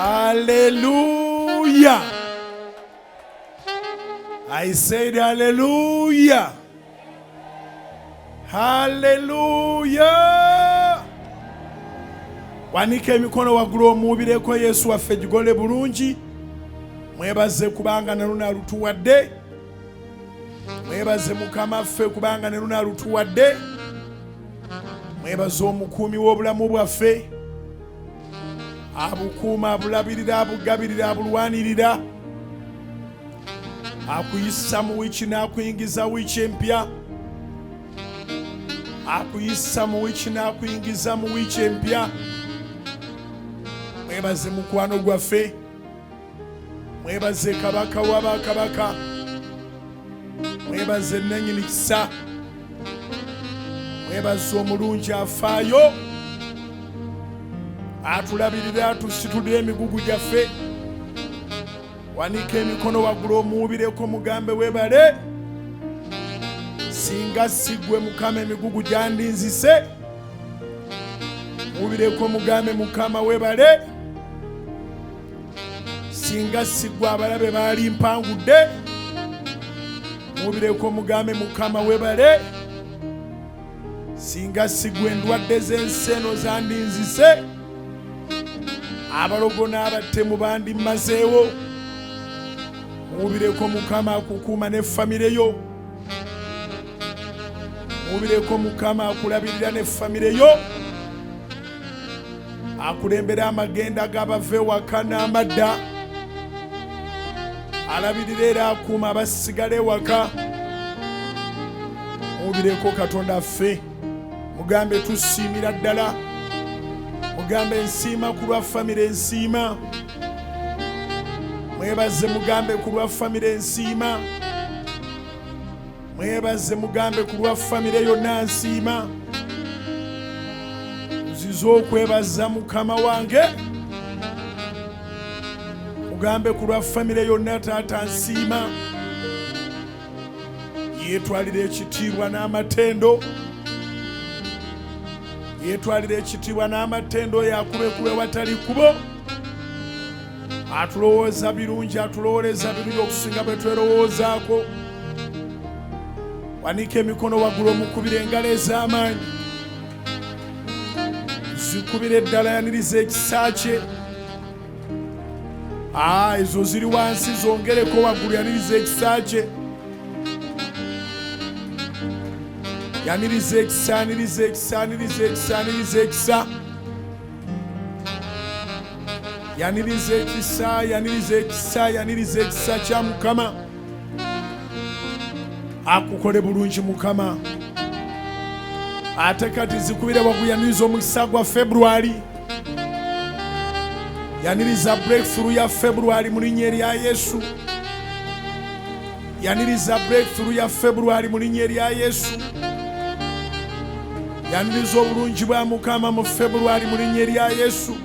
Hallelujah. I said hallelujah. Hallelujah. Wanika emikono waggulu omuwubireko Yesu waffe gigole bulungi. Mwebaze kubanga ne luno alutuwadde. Mwebaze Mukama ffe kubanga ne luno alutuwadde. Mwebaze omukuumi w'obulamu bwaffe. Abukuuma, abulabirira, abugabirira, abulwanirira. Akuyisa mu wiiki n'akuyingiza wiiki empya. Akuyisa mu wiiki n'akuyingiza mu wiiki empya. Mwebaze mukwano gwaffe. Mwebaze kabaka w'abakabaka. Mwebaze nannyini kisa. Mwebaze omulungi afaayo, atulabirira, atusitulira emigugu gyaffe. Wanika emikono waggulu omuwubireko mugambe webale. Singa sigwe Mukama emigugu gyandinzise. Muwubireko mugambe Mukama webale. Singa sigwe abalabe baali mpangudde. Muwubireko mugambe Mukama webale. Singa sigwe endwadde z'ensi eno zandinzise. Abalogo n'abattemu bandimmazeewo. Muwubireko Mukama akukuuma ne famire yo. Muwubireko Mukama akulabirira ne famire yo. Akulembera amagenda g'abava ewaka n'amadda. Alabirira era akuuma abasigala ewaka. Muwubireko Katonda ffe. Mugambe tusiimira ddala. Mugambe nsiima ku lwa famire nsiima. Mwebaze mugambe ku lwa famire nsiima. Mwebaze mugambe ku lwa famire yonna nsiima. Nzize okwebaza Mukama wange. Mugambe ku lwa famire yonna taata nsiima. Yeetwalira ekitiibwa n'amatendo. Yeetwalira ekitiibwa n'amatendo yakubekuba ewatali kkubo. Atulowooza birungi, atulowooleza birungi okusinga bwe twerowoozaako. Wanika emikono waggulu omukubira engalo ez'amaanyi. Zikubira eddala, yaniriza ekisa kye. Ezo ziri wansi zongereko waggulu, yaniriza ekisa kye. Yaniriza ekisa, yaniriza ekisa, yaniriza ekisa, yaniriza ekisa. Yaniriza ekisa, yaniriza ekisa, yaniriza ekisa kya Mukama. Akukole bulungi Mukama. Ate kati zikubire waggulu, yaniriza omukisa gwa February. Yaniriza breakthrough ya February mu linnya erya Yesu. Yaniriza breakthrough ya February mu linnya erya Yesu. Yaniriza obulungi bwa Mukama mu February mu linnya erya Yesu.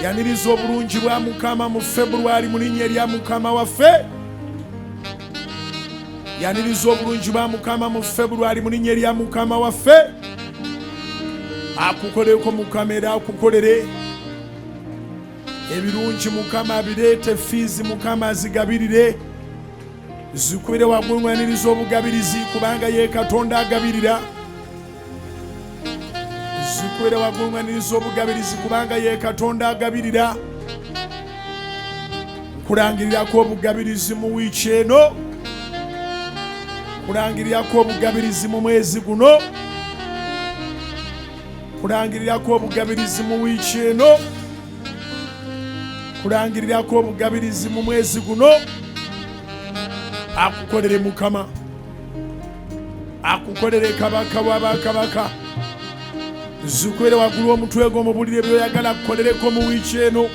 Yaniriza obulungi bwa Mukama mu February mu linnya erya Mukama waffe. Yaniriza obulungi bwa Mukama mu February mu linnya erya Mukama waffe. Akukolereko Mukama era akukolere ebirungi. Mukama abireete, fiizi Mukama azigabirire. Zikubire waggulu ng'oyaniriza obugabirizi kubanga ye Katonda agabirira. Zikubire waggulu ng'oyaniriza obugabirizi kubanga ye Katonda agabirira. Nkulangirirako obugabirizi mu wiiki eno. Nkulangirirako obugabirizi mu mwezi guno. Nkulangirirako obugabirizi mu wiiki eno. Nkulangirirako obugabirizi mu mwezi guno. Akukolere Mukama, akukolere kabaka w'abakabaka. Zikubire waggulu omutwe gwo mubulire by'oyagala akukolereko mu wiiki eno.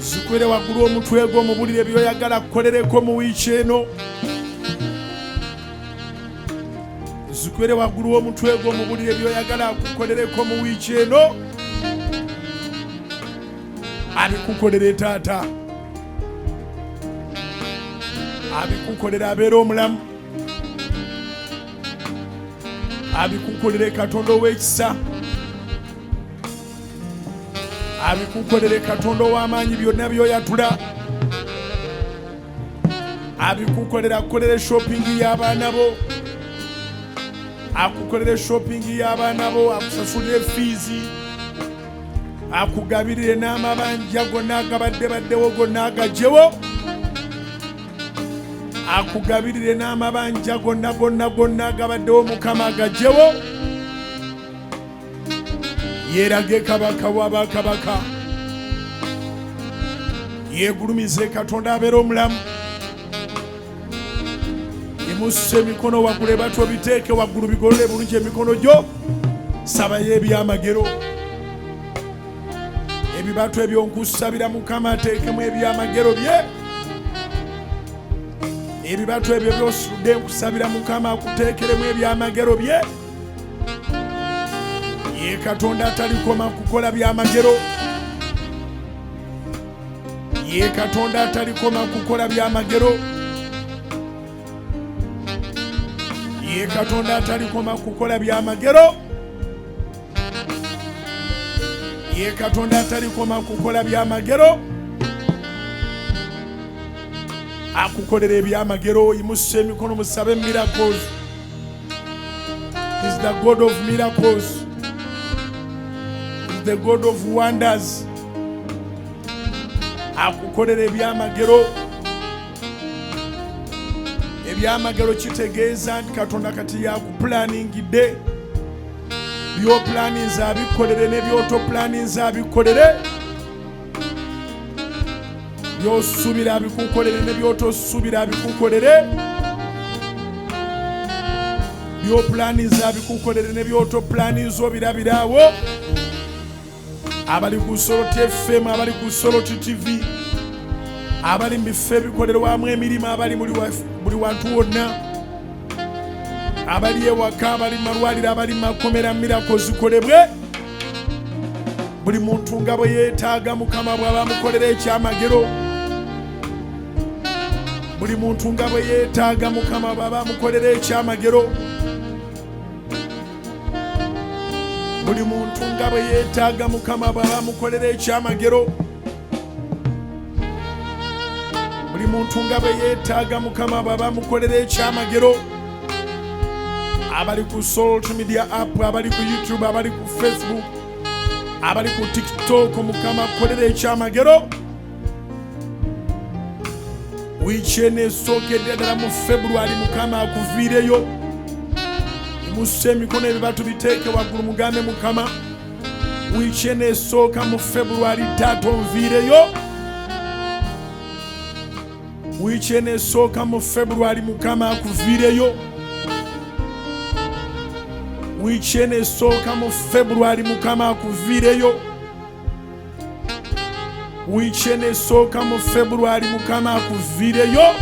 Zikubire waggulu omutwe gwo mubulire by'oyagala akukolereko mu wiiki eno. Zikubire waggulu omutwe gwo mubulire by'oyagala akukolereko mu wiiki eno. Abikukolere taata, abikukolere abeere omulamu, abikukolere Katonda ow'ekisa. Abikukolere Katonda ow'amaanyi byonna by'oyatula. Abikukolere, akukolere shopping y'abaana bo, akukolere shopping y'abaana bo, akusasulire fiizi, akugabirire n'amabanja gonna agabadde baddewo gonna agagyewo, akugabirire n'amabanja gonna gonna gonna agabaddewo Mukama agagyewo. Yeerage kabaka w'abakabaka, yeegulumize Katonda abeera omulamu. Imusa emikono waggulu, ebatu obiteeke waggulu, bigolole bulungi emikono gyo, sabayo ebyamagero. Ebibatu ebyo nkusabira Mukama ateekemu ebyamagero bye. Ebibatu ebyo byosudde nkusabira Mukama akuteekeremu ebyamagero bye. Ye Katonda atalikoma kukola byamagero, ye Katonda atalikoma kukola byamagero, ye Katonda atalikoma kukola byamagero, ye Katonda atalikoma kukola byamagero. Akukolera ebyamagero. Yimusa emikono musabe miracles. He's the God of miracles. He's the God of wonders. Akukolera ebyamagero. Ebyamagero kitegeeza nti Katonda kati yakupulaningidde. By'opulaninze abikolere ne by'otopulaningze abikolere, by'osuubira abikukolere ne by'otosuubira abikukolere, by'opulaninze abikukolere ne by'otopulaninze obirabiraawo. Abali ku Salt FM, abali ku Salt TV, abali mu bifo ebikolerwamu emirimu, abali buli wantu wonna, abali ewaka, abali mu malwaliro, abali mu makomera, miracle zikolebwe. Buli muntu nga bwe yeetaaga, Mukama bw'aba amukolera ekyamagero. Buli muntu nga bwe yeetaaga, Mukama bw'aba amukolera ekyamagero. Buli muntu nga bwe yeetaaga, Mukama bw'aba amukolera ekyamagero. Buli muntu nga bwe yeetaaga, Mukama bw'aba amukolera ekyamagero. Abali ku Salt Media app, abali ku YouTube, abali ku Facebook, abali ku TikTok, Mukama akolera ekyamagero. Wiiki eno esookedde ddala mu February, Mukama akuviireyo. Musse emikono, ebibatu biteeke waggulu, mugambe Mukama, wiiki eno esooka mu February, taata onviireyo. Wiiki eno esooka mu February, Mukama akuviireyo. Wiiki eno esooka mu February, Mukama akuviireyo. Wiiki eno esooka mu February, Mukama akuviireyo.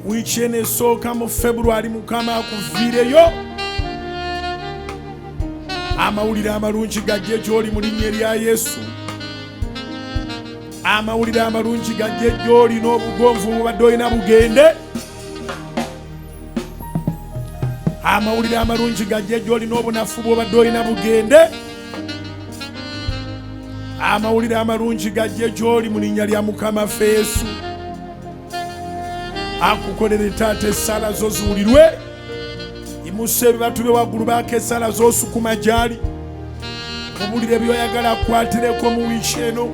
Wiiki eno esooka mu February, Mukama akuviireyo. Amawulire amalungi gajje gy'oli mu linnya erya Yesu. Amawulire amalungi gajje gy'oli, n'obugonvu bubadde olina bugende. Amawulire amalungi gajje gy'oli, n'obunafu bw'obadde olina bugende. Amawulire amalungi gajje gy'oli mu linnya lya Mukama ffe Yesu. Akukolere taata, essaala zo ziwulirwe. Imusa ebibatu bye waggulu, baako essaala z'osukuma gy'ali, mubulire by'oyagala akwatireko mu wiiki eno.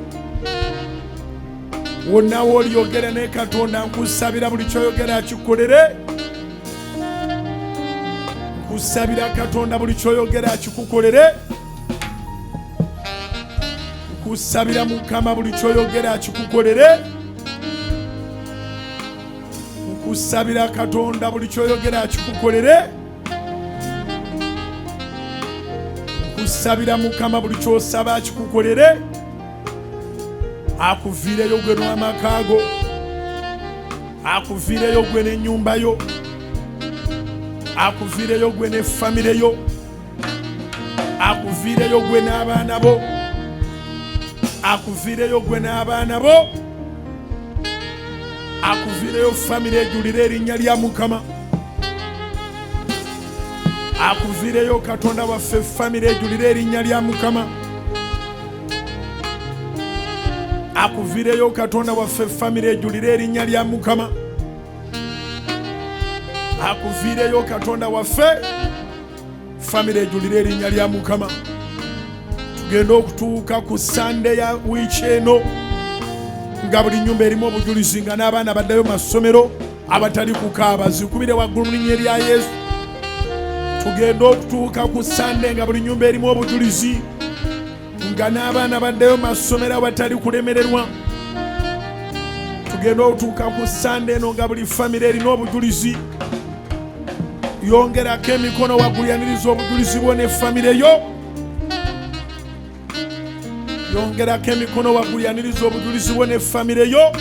Wonna wooliyogera ne Katonda, nkusabira buli kyoyogera akikolere. Nkusabira Katonda buli kyoyogera akikukolere. Nkusabira Mukama buli kyoyogera akikukolere. Nkusabira Katonda buli kyoyogera akikukolere. Nkusabira Mukama buli kyosaba akikukolere, akuviireyo gwe n'amaka go, akuviireyo gwe n'ennyumba yo, akuviireyo gwe ne famire yo, akuviireyo gwe n'abaana bo, akuviireyo gwe n'abaana bo, akuviireyo famire ejulire erinnya lya Mukama. Akuviireyo Katonda waffe, famire ejulire erinnya lya Mukama. Akuviireyo Katonda waffe, famire ejulire erinnya lya Mukama. Akuviireyo Katonda waffe, famire ejulire erinnya lya Mukama. Tugenda okutuuka ku Sande ya wiiki eno nga buli nyumba erimu obujulizi, nga n'abaana baddayo masomero abatali kukaaba. Zikubire waggulu mu linnya erya Yesu. Tugenda okutuuka ku Sande nga buli nyumba erimu obujulizi, nga n'abaana baddayo masomero abatali kulemererwa. Tugenda okutuuka ku Sande eno nga buli famire erina obujulizi. Yongerako emikono waggulu, yaniriza obujulizi bwo ne famire yo. Yongerako emikono waggulu, yaniriza obujulizi bwo ne famire yo.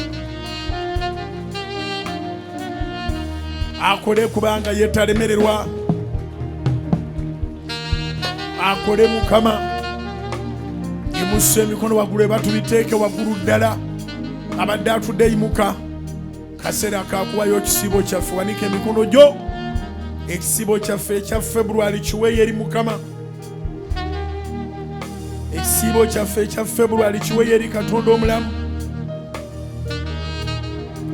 Akole kubanga yetalemererwa. Akole Mukama. Yimusa emikono waggulu, ebatubiteeke waggulu ddala. Abadde atudde yimuka, kaseera kakuwayo ekisiibo kyaffe. Wanika emikono gyo, ekisiibo kyaffe ekya February kiweeyo eri Mukama. Ekisiibo kyaffe ekya February kiweeyo eri Katonda omulamu.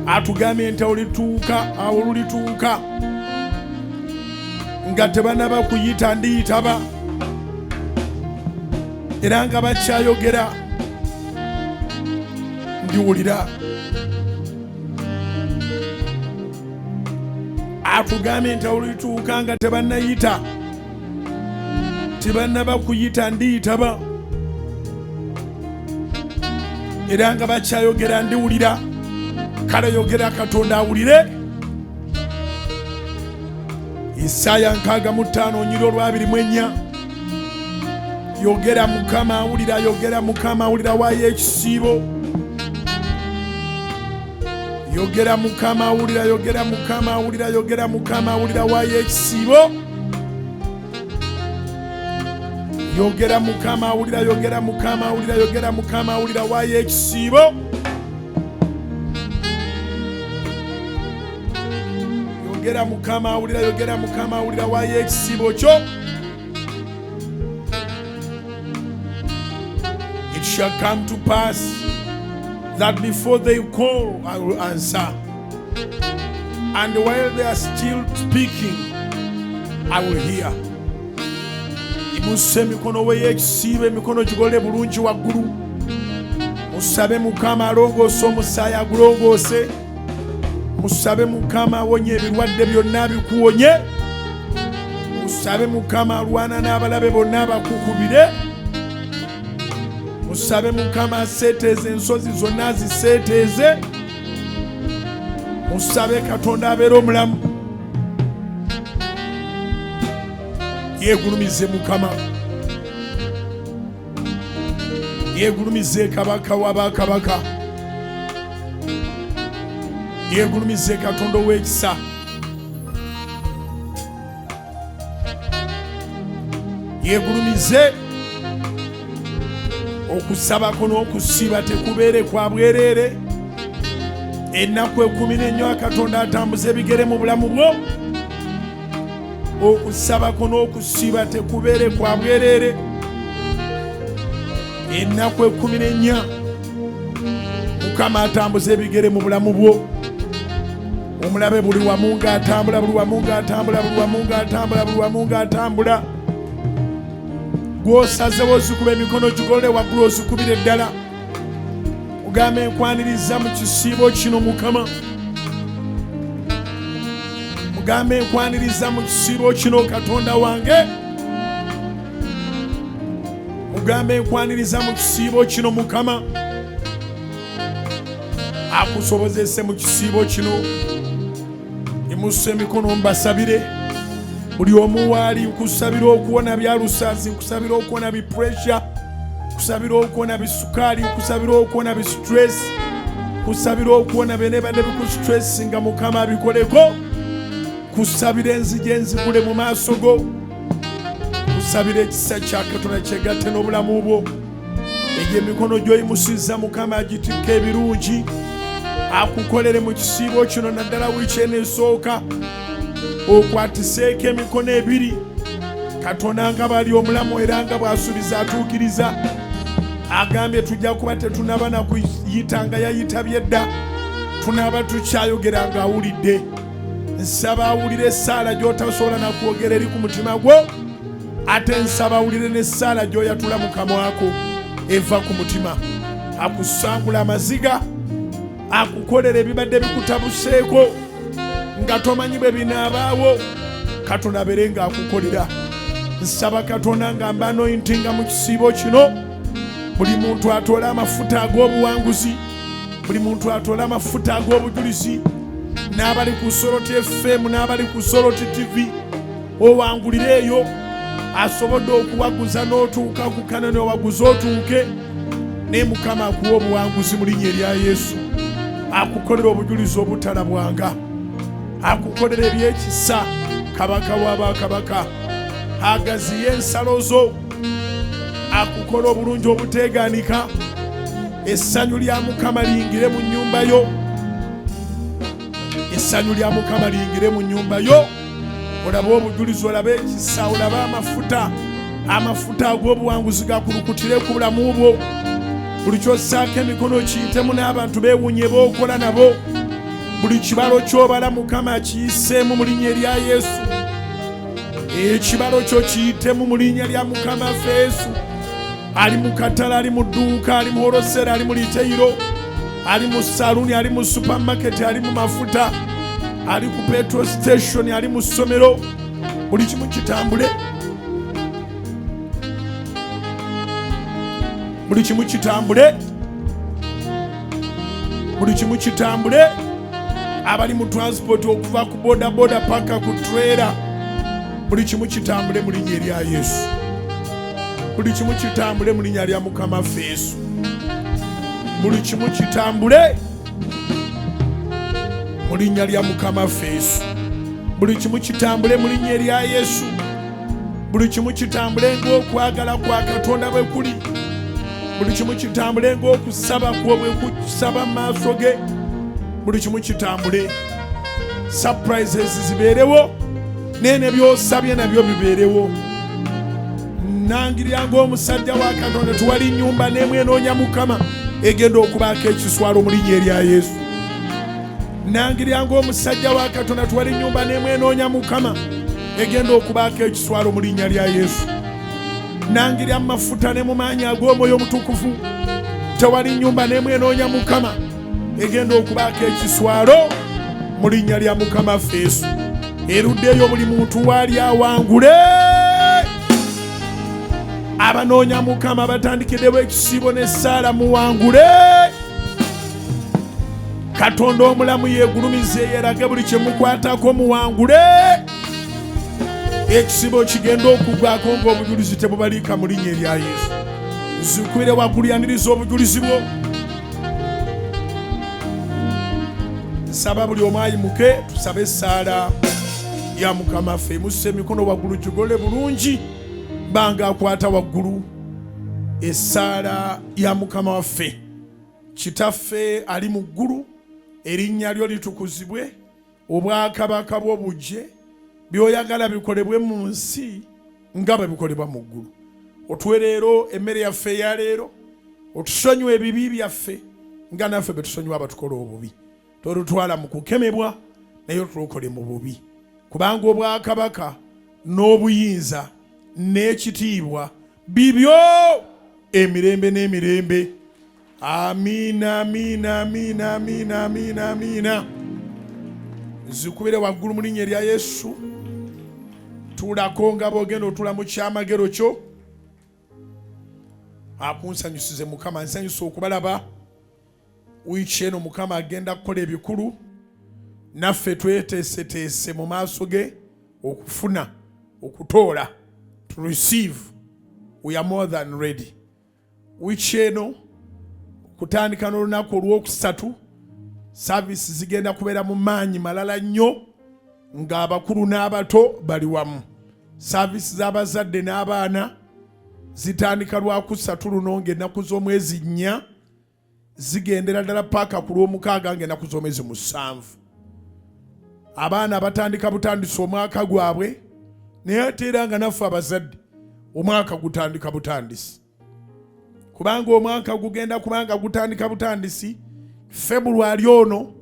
Atugambye nti olituuka awo lulituuka nga tebanaba kuyita ndiyitaba, era nga bakyayogera ndiwulira. Atugambye nti olituuka nga tebanayita, tebanaba kuyita ndiyitaba, era nga bakyayogera ndiwulira. Kale yogera Katonda awulire. Isaaya 65 onyiri olwa 24. Yogera Mukama awulira, yogera Mukama awulira, waayo ekisiibo. Yogera Mukama awulira, yogera Mukama awulira, yogera Mukama awulira, waayo ekisiibo. Yogera Mukama awulira, yogera Mukama awulira, yogera Mukama awulira, waayo ekisiibo. Yogera Mukama awulira, yogera Mukama awulira, waayo ekisiibo kyo. It shall come to pass that before they call, I will answer. And while they are still speaking, I will hear. Imuse emikono weyo ekisiibo, emikono gigolole bulungi waggulu. Musabe Mukama alongoose omusaayi, agulongoose. Musabe Mukama awonye ebirwadde byonna, abikuwonye. Musabe Mukama alwana n'abalabe bonna abakukubire. Musabe Mukama aseeteeze ensozi zonna, aziseeteeze. Musabe Katonda abeere omulamu, yeegulumize Mukama, yeegulumize Kabaka w'abakabaka, yeegulumize Katonda ow'ekisa. Yeegulumize. Okusabako n'okusiiba tekubeere kwa bwereere. Ennaku 14 Katonda atambuza ebigere mu bulamu bwo. Okusabako n'okusiiba tekubeere kwa bwereere. Ennaku 14 Mukama atambuza ebigere mu bulamu bwo. Omulabe buli wamu ng'atambula, buli wamu ng'atambula, buli wamu ng'atambula, buli wamu ng'atambula. Gw'osazewo ozikuba emikono gigolole waggulu, ozikubire ddala, ogambe, "Nkwaniriza mu kisiibo kino, Mukama." Mugambe, "Nkwaniriza mu kisiibo kino, Katonda wange." Mugambe, "Nkwaniriza mu kisiibo kino, Mukama." Akusobozese mu kisiibo kino. Imusa emikono mbasabire buli omu waali. Nkusabira okuwona bya ulcers, nkusabira okuwona bi pressure, nkusabira okuwona bisukaali, nkusabira okuwona bi stress, nkusabira okuwona benebadde biku stress nga Mukama abikoleko. Kusabira enzigi enzigule mu maaso go. Kusabira ekisa kya Katonda kyegatte n'obulamu bwo. Egyo emikono gy'oyimusizza, Mukama agitikka ebirungi, akukolere mu kisiibo kino, naddala wiiki eno esooka. Okwatiseeko emikono ebiri. Katonda nga bali omulamu era nga bw'asuubiza atuukiriza. Agambye tujja kuba tetunaba na kuyita nga yayitabye dda, tunaaba tukyayogera ng'awulidde. Nsaba awulire essaala gy'otasobola na kwogera eri ku mutima gwo, ate nsaba awulire n'essaala gy'oyatula mu kamwako eva ku mutima. Akusangula amaziga, akukolera ebibadde bikutabuseeko nga tomanyi bwe binaabaawo. Katonda abeere ng'akukolera. Nsaba Katonda nga mba anointinga mu kisiibo kino, buli muntu atoole amafuta ag'obuwanguzi, buli muntu atoole amafuta ag'obujulizi, n'abali ku Soroti FM n'abali ku Soroti TV, owangulire eyo asobodde okuwaguza n'otuuka ku Kanani, owaguze otuuke naye. Mukama akuwa obuwanguzi mu linnya erya Yesu, akukolera obujulizi obutalabwanga, akukolera ebyekisa. Kabaka w'abakabaka agaziye ensalo zo, akukola obulungi obuteeganika. Essanyu lya Mukama liyingire mu nnyumba yo, essanyu lya Mukama liyingire mu nnyumba yo, olabe obujulizi, olabe ekisa, olabe amafuta. Amafuta ag'obuwanguzi gakulukutire ku bulamu bwo. Buli kyossaako emikono kiyitemu, n'abantu beewuunye b'okola nabo. Buli kibalo ky'obala, Mukama akiyiseemu mu linnya erya Yesu. Ekibalo kyo kiyitemu mu linnya lya Mukama waffe Yesu. Ali mu katale, ali mu dduuka, ali mu wholesale, ali mu retail, ali mu saluuni, ali mu supermarket, ali mu mafuta, ali ku petrol station, ali mu ssomero, buli kimu kitambule, buli kimu kitambule, buli kimu kitambule. Abali mu transport, okuva ku boda boda paka ku trailer, buli kimu kitambule mu linnya erya Yesu. Buli kimu kitambule mu linnya lya Mukama waffe Yesu. Buli kimu kitambule mu linnya lya Mukama waffe Yesu. Buli kimu kitambule mu linnya erya Yesu. Buli kimu kitambule ng'okwagala kwa Katonda bwe kuli. Buli kimu kitambule ng'okusaba kwo bwe kusaba mu maaso ge. Buli kimu kitambule, surprises zibeerewo, naye ne by'osabye nabyo bibeerewo. Nangirira ng'omusajja wa Katonda, tewali nnyumba n'emu enoonya Mukama egenda okubaako ekiswalo mu linnya erya Yesu. Nangirira ng'omusajja wa Katonda, tewali nnyumba n'emu enoonya Mukama egenda okubaako ekiswalo mu linnya lya Yesu. Nangirira mu mafuta ne mu maanyi ag'Omwoyo Omutukuvu, tewali nnyumba n'emu enoonya Mukama egenda okubaako ekiswalo mu linnya lya Mukama waffe Yesu. Eruddeeyo buli muntu waali awangule. Abanoonya Mukama batandikiddewo ekisiibo n'essaala, muwangule. Katonda omulamu yeegulumize, yerage buli kye mukwatako, muwangule. Ekisibo kigenda okugwako ng'obujulizi tebubaliika mu linnya erya Yesu. Nzikubire waggulu, yaniriza obujulizi bwo. Nsaba buli omu ayimuke tusabe essaala ya Mukama ffe. Musse emikono waggulu, gigole bulungi, banga akwata waggulu essaala ya Mukama waffe. Kitaffe ali mu ggulu, erinnya lyo litukuzibwe, obwakabaka bwo bujje, by'oyagala bikolebwe mu nsi nga bwe bikolebwa mu ggulu. Otuwe leero emmere yaffe eya leero, otusonyiwe ebibi byaffe nga naffe bwe tusonyiwa abatukola obubi. Totutwala mu kukemebwa, naye otulokole mu bubi, kubanga obwakabaka n'obuyinza n'ekitiibwa bibyo emirembe n'emirembe. Amiina, amiina, amiina, amiina, amiina, amiina. Nzikubire waggulu mu linnya erya Yesu. Tuulako nga bw'ogenda otula mu kyamagero kyo. Akunsanyusize Mukama, nsanyusa okubalaba. Wiiki eno Mukama agenda kukola ebikulu, naffe tweteeseteese mu maaso ge okufuna, okutoola, to receive. We are more than ready. Wiiki eno okutandika n'olunaku olwokusatu, saavisi zigenda kubeera mu maanyi malala nnyo ng'abakulu n'abato bali wamu. Saavisi z'abazadde n'abaana zitandika lwakusatu luno ng'ennaku z'omwezi 4, zigendera ddala paaka ku lw'omukaaga ng'ennaku z'omwezi 7. Abaana batandika butandisa omwaka gwabwe, naye ate era nga naffe abazadde omwaka gutandika butandisi. Kubanga omwaka gugenda kubanga gutandika butandisi February ono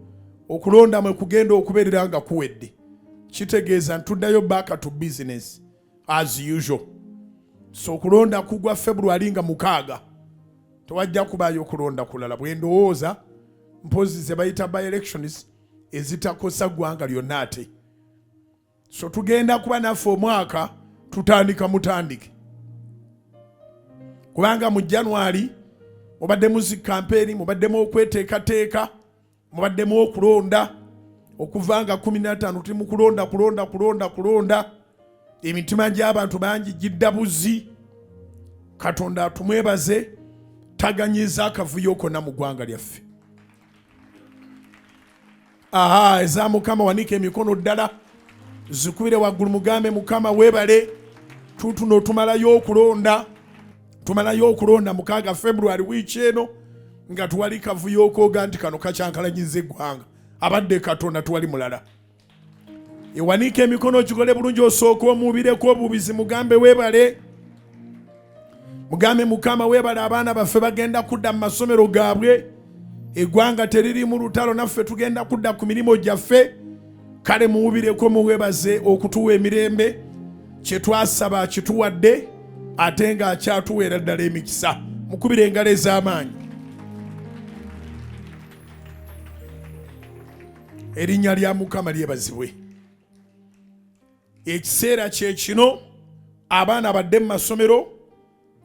okulonda mwe kugenda okubeerera nga kuwedde. Kitegeeza ntuddayo back to business as usual. So okulonda kugwa February nga 6, tewajja kubaayo okulonda kulala bwe ndowooza, mpozi ze bayita by elections ezitakosa ggwanga lyonna ate. So tugenda kuba naffe omwaka tutandika mutandike, kubanga mu January mubaddemu zi kampeni, mubaddemu okweteekateeka, mubaddemu okulonda. Okuva nga 15 tuli mu kulonda, kulonda, kulonda, kulonda. Emitima gy'abantu bangi gidda buzi. Katonda atumwebaze taganyiza akavuyo konna mu ggwanga lyaffe. Aha, eza Mukama, wanika emikono ddala zikubire waggulu, mugambe Mukama weebale. Tutuno tumalayo okulonda, tumalayo okulonda 6 February wiiki eno, nga tuwali kavuyo okwoga nti kano kakyankalanyiza eggwanga. Abadde Katonda, tuwali mulala. Ewanika emikono okikole bulungi, osooke omuubireko obubizi, mugambe weebale, mugambe Mukama weebale. Abaana baffe bagenda kudda mu masomero gaabwe, eggwanga teriri mu lutalo, naffe tugenda kudda ku mirimu gyaffe. Kale muwubireko, muwebaze okutuwa emirembe. Kye twasaba kituwadde, ate ng'akyatuweera ddala emikisa. Mukubire engalo ez'amaanyi Erinnya lya Mukama lyebazibwe. Ekiseera kye kino, abaana badde mu masomero,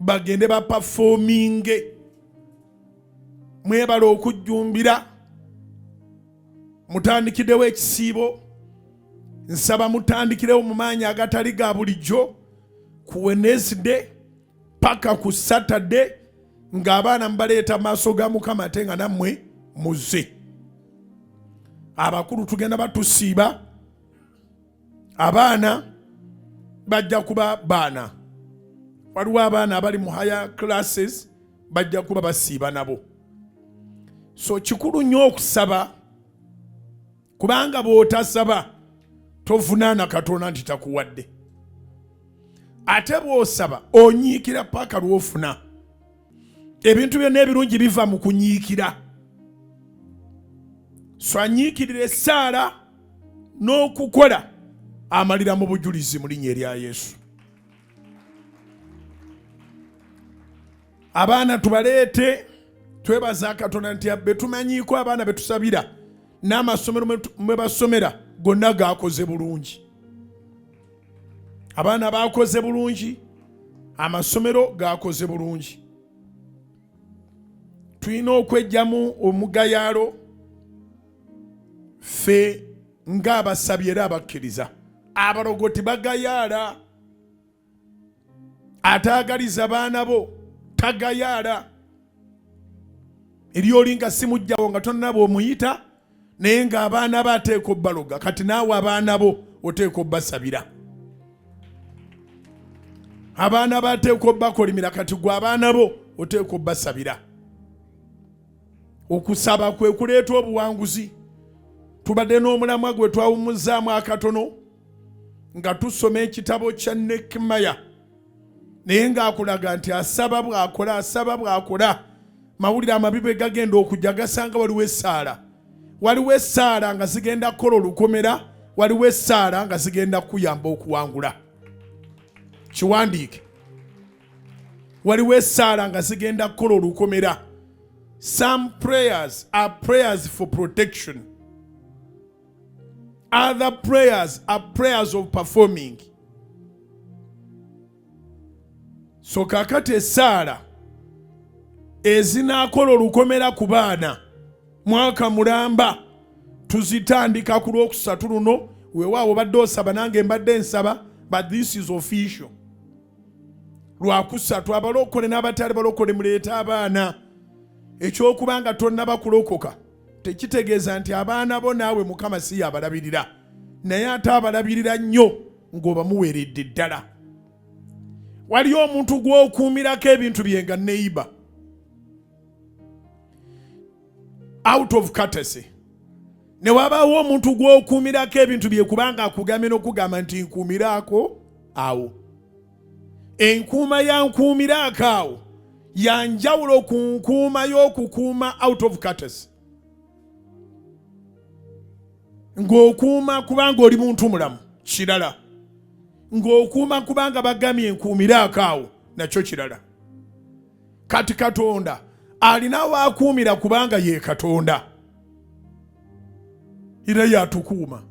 bagende baperforminge. Mwebala okujjumbira, mutandikiddewo ekisiibo. Nsaba mutandikirewo mu maanyi agatali ga bulijjo ku Wednesday paka ku Saturday, ng'abaana mubaleeta maaso ga Mukama, ate nga nammwe muzze. Abakulu tugenda batusiiba, abaana bajja kuba baana. Waliwo abaana abali mu higher classes, bajja kuba basiiba nabo. So kikulu nnyo okusaba, kubanga bw'otasaba tovunaana Katonda nti takuwadde. Ate bw'osaba onyiikira paka lw'ofuna. Ebintu byonna ebirungi biva mu kunyiikira. So anyiikirira essaala n'okukola amalira mu bujulizi mu linnya erya Yesu. Abaana tubaleete. Twebaza Katonda nti betumanyiiko abaana betusabira n'amasomero mwe basomera gonna gakoze bulungi. Abaana bakoze bulungi, amasomero gakoze bulungi. Tulina okwejjamu omugayaalo ffe ng'abasabye era abakkiriza. Abalogo tebagayaala, ataagaliza baana bo tagayaala. Eri oli nga simujjawo nga tonnaba omuyita, naye ng'abaana bo ateeka obbaloga. Kati naawe abaana bo oteeka obbasabira, abaana bo ateeka obbakolimira, kati gwe abaana bo oteeka obbasabira. Okusaba kwe kuleeta obuwanguzi. Tubadde n'omulamwa gwe twawummuzaamu akatono nga tusoma ekitabo kya Nehemiah, naye ng'akulaga nti asaba bw'akola, asaba bw'akola, mawulire amabi bwe gagenda okujja gasanga waliwo essaala. Waliwo essaala nga zigenda kukola olukomera, waliwo essaala nga zigenda kukuyamba okuwangula. Kiwandiike, waliwo essaala nga zigenda kukola olukomera. Some prayers are prayers for protection, other prayers are prayers of performing. So kakati essaala ezinaakola olukomera ku baana mwaka mulamba tuzitandika ku Lwokusatu luno. Weewaawo obadde osaba, nange mbadde nsaba, but this is official. Lwakusatu, abalokole n'abatali balokole muleete abaana. Ekyokuba nga tonnaba kulokoka tekitegeeza nti abaana bo naawe Mukama si yabalabirira, naye ate abalabirira nnyo ng'obamuweeredde ddala. Waliyo omuntu gw'okuumirako ebintu bye nga neighbor out of courtesy, ne wabaawo omuntu gw'okuumirako ebintu bye kubanga akugambye n'okugamba nti nkuumiraako awo. Enkuuma ya nkuumiraako awo. Yanjawulo ku nkuuma y'okukuuma out of courtesy, ng'okuuma kubanga oli muntu mulamu kirala, ng'okuuma kubanga bagamye enkuumiraako awo nakyo kirala. Kati Katonda alina waakuumira kubanga ye Katonda era yatukuuma,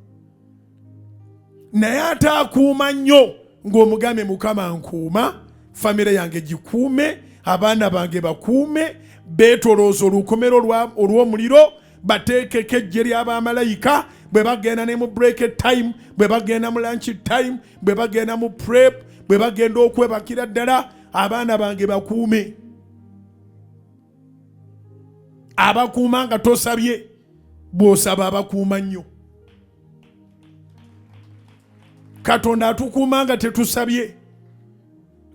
naye ate akuuma nnyo ng'omugambe Mukama nkuuma, famire yange gikuume, abaana bange bakuume, beetolooza olukomero olw'omuliro, bateekeko eggye ly'abamalayika bwe bagenda ne mu break time, bwe bagenda mu lunch time, bwe bagenda mu prep, bwe bagenda okwebakira ddala, abaana bange bakuume. Abakuuma nga tosabye, bw'osaba abakuuma nnyo. Katonda atukuuma nga tetusabye,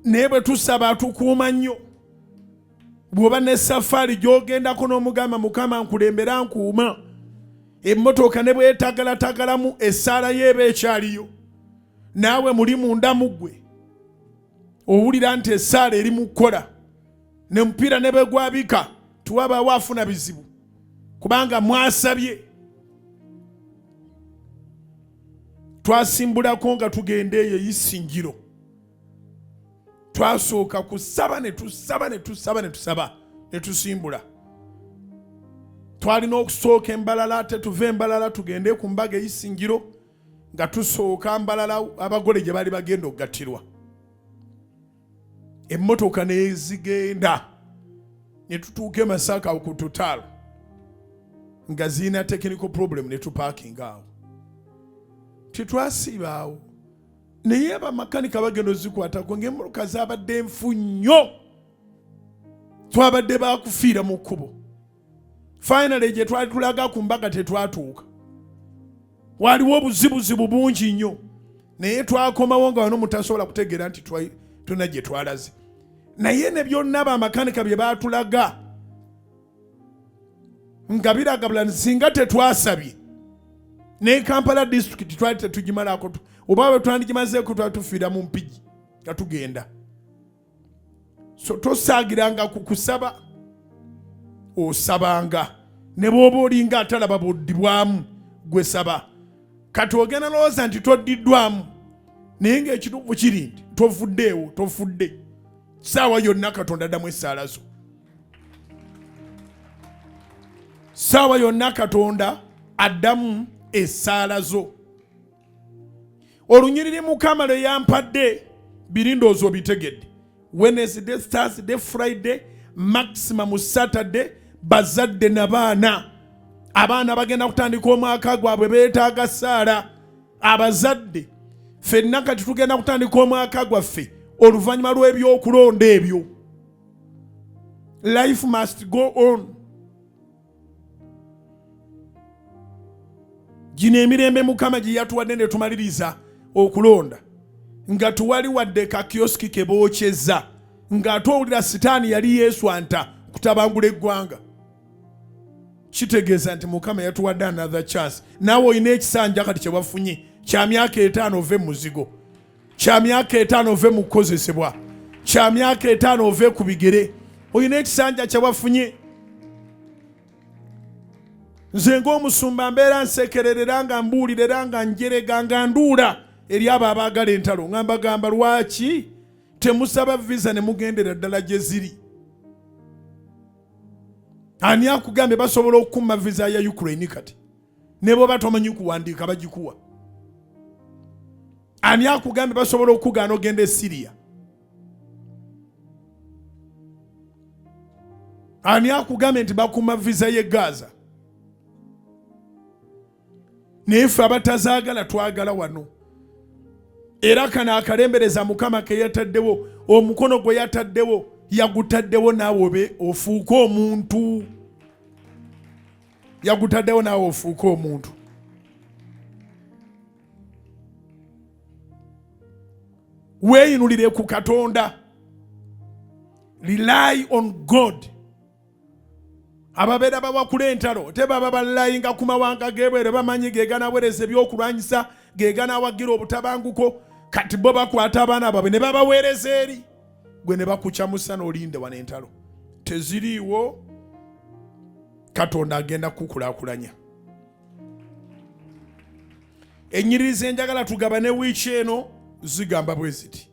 naye bwe tusaba atukuuma nnyo. Bw'oba ne safaari gy'ogendako n'omugamba Mukama nkulembera nkuuma, emmotoka ne bwetagalatagalamu essaala ye eba ekyaliyo, naawe muli munda mu ggwe owulira nti essaala eri mu kukola. Ne mupiira ne bwegwabika tiwabaawo afuna bizibu kubanga mwasabye. Twasimbulako nga tugenda eyo Isingiro, twasooka kusaba ne tusaba ne tusaba ne tusaba ne tusimbula. Twalina okusooka embalala, ate tuve embalala tugende ku mbaga Isingiro, nga tusooka mbalala abagole gye baali bagenda okugattirwa. Emmotoka nezigenda ne tutuuka e Masaka ku Total nga zirina technical problem, ne tupaakinga awo, tetwasiibaawo, naye abamakanika bagenda ozikwatako ng'emmotoka zaabadde nfu nnyo, twabadde bakufiira mu kkubo. Finally gye twali tulaga ku mbaga tetwatuuka, waliwo obuzibuzibu bungi nnyo, naye twakomawo nga wano mutasobola kutegeera nti tulina gye twalaze. Naye ne byonna bamakanika bye baatulaga nga biraga bulani, singa tetwasabye ne Kampala district twali tetugimalako, oba bwe twandigimazeeko twali tufiira mu Mpigi nga tugenda. So tosaagiranga ku kusaba, osabanga ne bw'oba olinga atalaba buddibwamu, gwe saba. Kati ogenda lowooza nti toddiddwamu, naye ng'ekituufu kiri nti tovuddeewo, tofudde. Saawa yonna Katonda addamu essaala zo, saawa yonna Katonda addamu essaala zo. Olunyiriri Mukama lwe yampadde biri ndowooza obitegedde. Wednesday, Thursday, Friday, maximum Saturday, bazadde na baana. Abaana bagenda kutandika omwaka gwabwe, beetaaga ssaala. Abazadde ffenna kati tugenda kutandika omwaka gwaffe oluvannyuma lw'ebyokulonda ebyo. Life must go on. Gino emirembe Mukama gye yatuwadde ne tumaliriza okulonda nga tuwali wadde ka kioski ke bookyeza, ng'ate owulira sitaani yali yeeswanta kutabangula eggwanga. Kitegeeza nti Mukama yatuwadde another chance. Naawe olina ekisanja kati kye wafunye kya myaka 5 ove mu muzigo, kya myaka 5 ove mu kukozesebwa, kya myaka 5 ove ku bigere. Olina ekisanja kye wafunye. Nze ng'omusumba mbeera nsekererera nga mbuulira era nga njerega nga nduula eri abo abaagala entalo, nga mbagamba lwaki temusaba visa ne mugendera ddala gye ziri. Ani akugambye basobola okukuma visa ya Ukraine kati ne bw'oba tomanyi kuwandiika bagikuwa? Ani akugambye basobola okugaana ogenda e Syria? Ani akugambye nti bakuma visa ye Gaza? Naye ffe abatazaagala twagala wano. Era kano akalembereza Mukama ke yataddewo, omukono gwe yataddewo yagutaddewo naawe obe ofuuke omuntu, yagutaddewo naawe ofuuke omuntu. Weeyinulire ku Katonda, rely on God. Ababeera bawakula entalo tebaba balayinga ku mawanga g'ebweru, bamanyi ge ganaweereza ebyokulwanyisa, ge ganawagira obutabanguko. Kati bo bakwata abaana baabwe ne babaweereza eri, Gwe ne bakukyamusa n'olinda wano entalo teziriiwo. Katonda agenda kukulaakulanya. Ennyiriri zenjagala tugabane wiiki eno zigamba bwe ziti: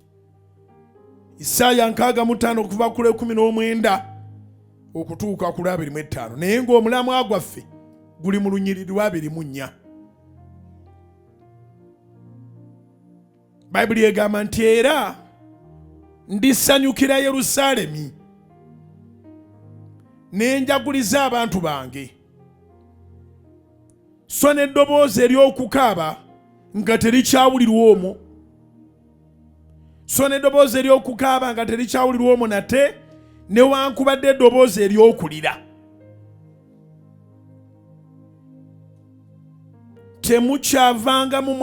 Isaaya 65 okuva ku lw'e19 okutuuka ku lw'e25, naye ng'omulamwa gwaffe guli mu lunyiriri lwa 24. Bayibuli egamba nti, era ndisanyukira Yerusaalemi ne njaguliza abantu bange, so n'eddoboozi ery'okukaaba nga terikyawulirwa omwo, so n'eddoboozi ery'okukaaba nga terikyawulirwa omwo nate, newankubadde eddoboozi ery'okulira. Temukyavangamu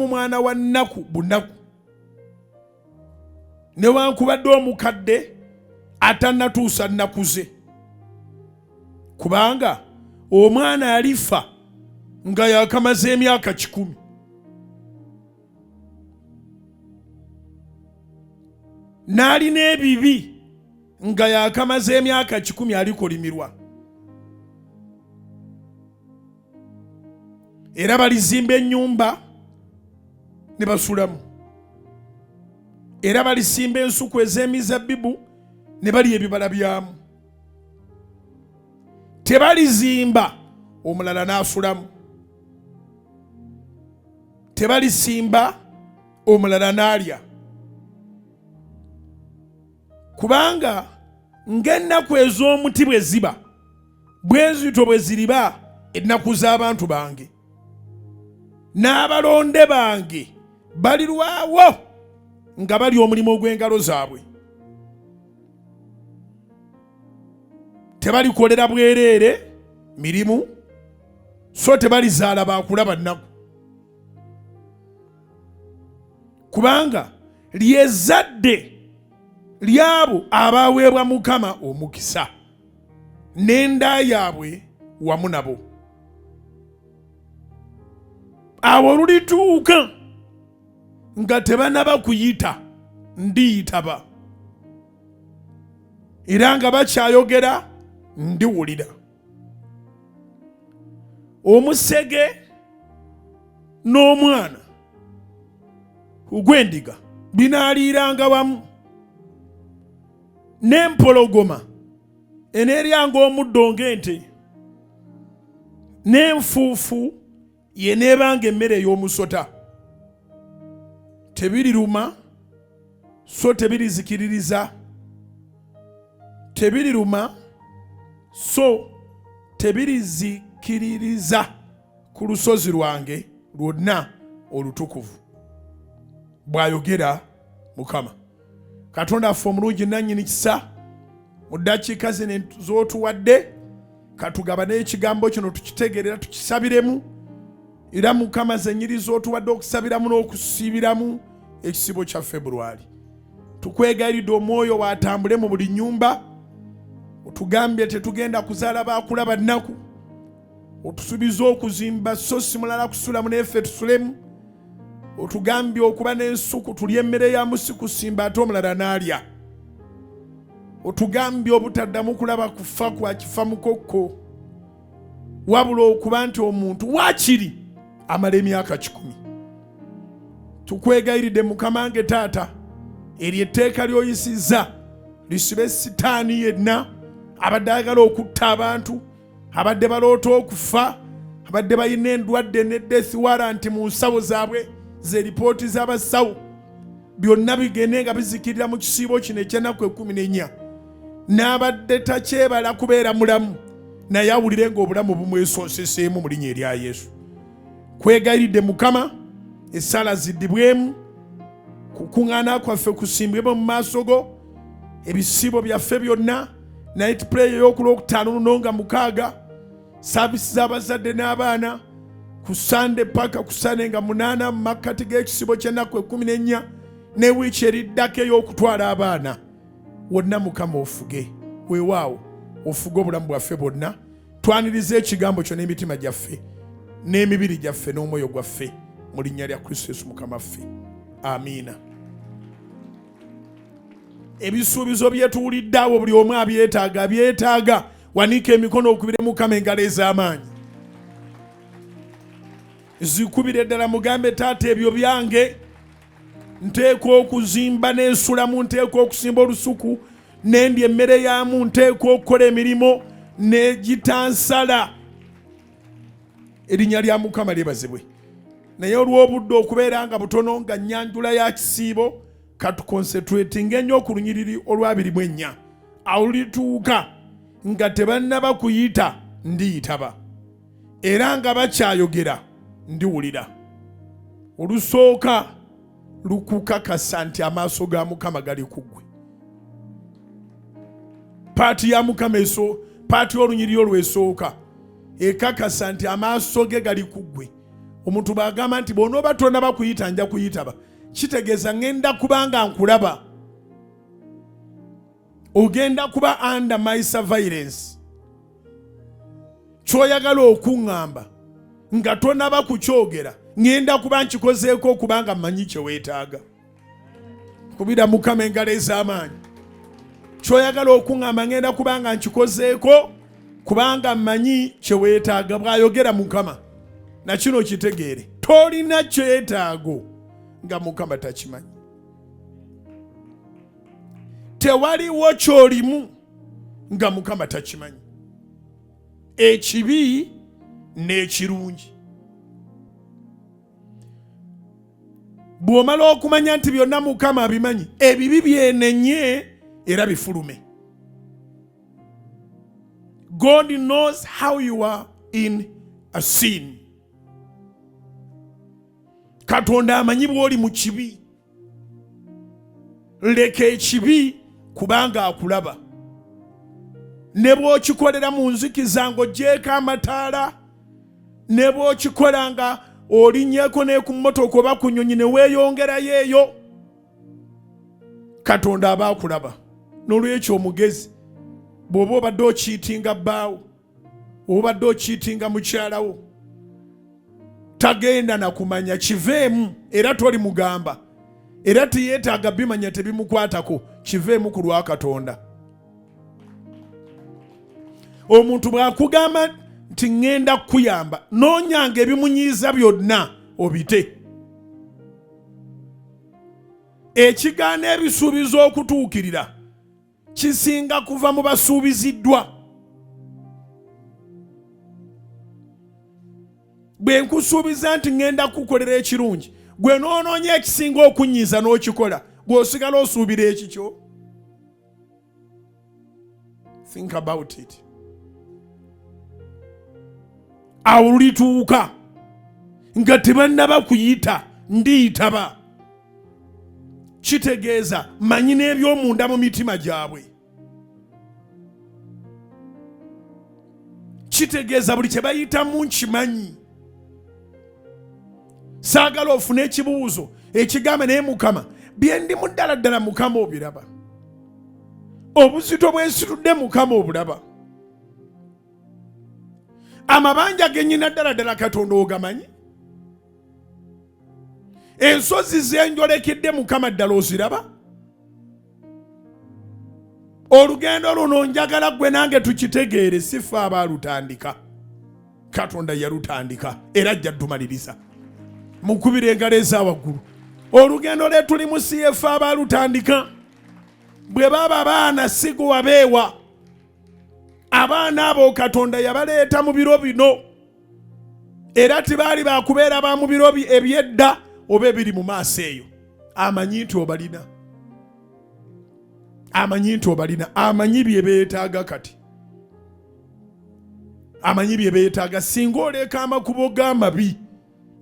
mwana wa nnaku bunaku, newankubadde omukadde atannatuusa nnaku ze, kubanga omwana alifa nga yakamaze emyaka 100, n'alina ebibi nga yakamaze emyaka 100 alikolimirwa. Era balizimba ennyumba ne basulamu, era balisimba ensuku ez'emizabbibu ne balya ebibala byamu. Tebalizimba omulala n'asulamu, tebalisimba omulala n'alya, kubanga ng'ennaku ez'omuti bwe ziba, bwe zityo bwe ziriba ennaku z'abantu bange, n'abalonde bange balirwawo nga bali omulimu ogw'engalo zaabwe. Tebalikolera bwereere mirimu, so tebalizaala bakulaba nnaku, kubanga lyezadde lyabo abaweebwa Mukama omukisa, n'enda yaabwe wamu nabo. Awo olulituuka nga tebanaba kuyita, ndiyitaba, era nga bakyayogera, ndiwulira. Omusege n'omwana ogw'endiga binaaliiranga wamu, n'empologoma eneeryanga omuddo ng'ente, n'enfuufu yeneebanga emmere ey'omusota. Tebiriruma so tebirizikiririza, tebiriruma so tebirizikiririza ku lusozi lwange lwonna olutukuvu, bw'ayogera Mukama. Katonda affe omulungi nannyini kisa, mu ddakiika zino z'otuwadde katugabane ekigambo kino tukitegeerera tukisabiremu. Era Mukama, zenyiri z'otuwadde okusabiramu n'okusiibiramu ekisibo kya Februari, tukwegayiridde omwoyo waatambule mu buli nyumba. Otugambye tetugenda kuzaala bakulaba nnaku. Otusubiza okuzimba so si mulala kusulamu, neffe tusulemu. Otugambye okuba n'ensuku tulye emmere ya musi, kusimba ate omulala n'alya. Otugambye obutaddamu kulaba kufa kwa kifa mukokko, wabula okuba nti omuntu waakiri amala emyaka 100. Tukwegayiridde Mukama nge taata, eryo etteeka ly'oyisizza lisibe sitaani yenna abadde ayagala okutta abantu, abadde baloota okufa, abadde balina endwadde ne death warrant mu nsawo zaabwe, ze lipooti z'abasawo. Byonna bigende nga bizikirira mu kisiibo kino eky'ennaku 14. N'abadde takyebala kubeera mulamu, naye awulire ng'obulamu bumwesonseseemu mu linnya erya Yesu. Kwegayiridde Mukama, essaala ziddibwemu, kukuŋŋaana kwaffe kusimbwemu mu maaso go, ebisiibo byaffe byonna, night prayer ey'okulwokutaano luno nga 6, saavisi z'abazadde n'abaana ku Sande paka ku Sande nga 8 mu makkati g'ekisibo ky'ennaku 14, ne wiiki eriddako ey'okutwala abaana wonna. Mukama ofuge, weewaawo ofuge obulamu bwaffe bwonna. Twaniriza ekigambo kyo n'emitima gyaffe n'emibiri gyaffe n'omwoyo gwaffe, mu linnya lya Kristo Yesu Mukama ffe, Amiina. Ebisuubizo byetuwulidde awo buli omu abyetaaga, abyetaaga. Wanika emikono okubire Mukama engalo ez'amaanyi, zikubire ddala, mugambe taata ebyo byange, nteekwa okuzimba n'ensulamu, nteekwa okusimba olusuku nendya emmere yaamu, nteekwa okukola emirimu negitansala. Erinnya lya Mukama lyebazibwe. Naye olw'obudde okubeera nga butono nga nnyanjula ya kisiibo, katukonsentratinga ennyo ku lunyiriri olwabiri mu ennya. Awo lituuka nga tebannaba kuyita ndiyitaba, era nga bakyayogera ndiwulira. Olusooka lukukakasa nti amaaso ga Mukama gali ku ggwe. Paati ya Mukama eso, paati y'olunyiriri olwesooka ekakasa nti amaaso ge gali ku ggwe. Omuntu bw'agamba nti bw'onooba tonaba kuyita nja kuyitaba, kitegeeza ŋŋenda kubanga nkulaba, ogenda kuba under my surveillance. Ky'oyagala okuŋŋamba nga tonaba kukyogera ŋŋenda kuba nkikozeeko okubanga mmanyi kye weetaaga. Kubira Mukama engalo ez'amaanyi. Ky'oyagala okuŋŋamba ŋŋenda kuba nga nkikozeeko kubanga mmanyi kye weetaaga, bw'ayogera Mukama. Na kino kitegeere, tolina kyetaago nga Mukama takimanyi. Tewaliwo ky'olimu nga Mukama takimanyi, ekibi n'ekirungi. Bw'omala okumanya nti byonna Mukama abimanyi, ebibi byenenye era bifulume. God knows how you are in a sin. Katonda amanyi bw'oli mu kibi. Leka ekibi kubanga akulaba. Ne bw'okikolera mu nzikiza ng'oggyeeko amataala, ne bw'okikola nga olinnyeko ne ku mmotoka oba ku nnyonyi ne weeyongerayo eyo, Katonda aba akulaba. N'olwekyo omugezi, bw'oba obadde okiitinga bbaawo, obadde okiitinga mukyalawo, tagenda na kumanya, kiveemu era toli mugamba, era teyeetaaga bimanya, tebimukwatako, kiveemu ku lwa Katonda. Omuntu bw'akugamba nti ŋŋenda kukuyamba, noonyanga ebimunyiiza byonna obite. Ekigaana ebisuubizo okutuukirira kisinga kuva mu basuubiziddwa. Bwe nkusuubiza nti ŋŋenda kukukolera ekirungi, gwe n'onoonya ekisinga okunnyiiza n'okikola, gw'osigala osuubira ekikyo. Think about it. Awo lulituuka nga tebannaba kuyita ndiyitaba. Kitegeeza manyi n'eby'omunda mu mitima gyabwe. Kitegeeza buli kye bayitamu nkimanyi. Saagala ofune ekibuuzo ekigamba naye Mukama, bye ndimu ddala ddala Mukama obiraba, obuzito bwensitudde Mukama obulaba, amabanja ge nnyina ddala ddala Katonda ogamanyi, ensozi zenjolekedde Mukama ddala oziraba. Olugendo luno njagala ggwe nange tukitegeere, si ffe abaalutandika, Katonda yalutandika era ajja ddumaliriza. Mukubire engalo eza waggulu. Olugendo lwe tulimu si yeffe abaalutandika. Bwe baba baana si gwe wabeewa. Abaana abo Katonda yabaleeta mu biro bino, era tebaali bakubeera ba mu biro eby'edda oba ebiri mu maaso eyo. Amanyi nti obalina, amanyi nti obalina, amanyi bye beetaaga kati, amanyi bye beetaaga. Singa oleka amakubo g'amabi,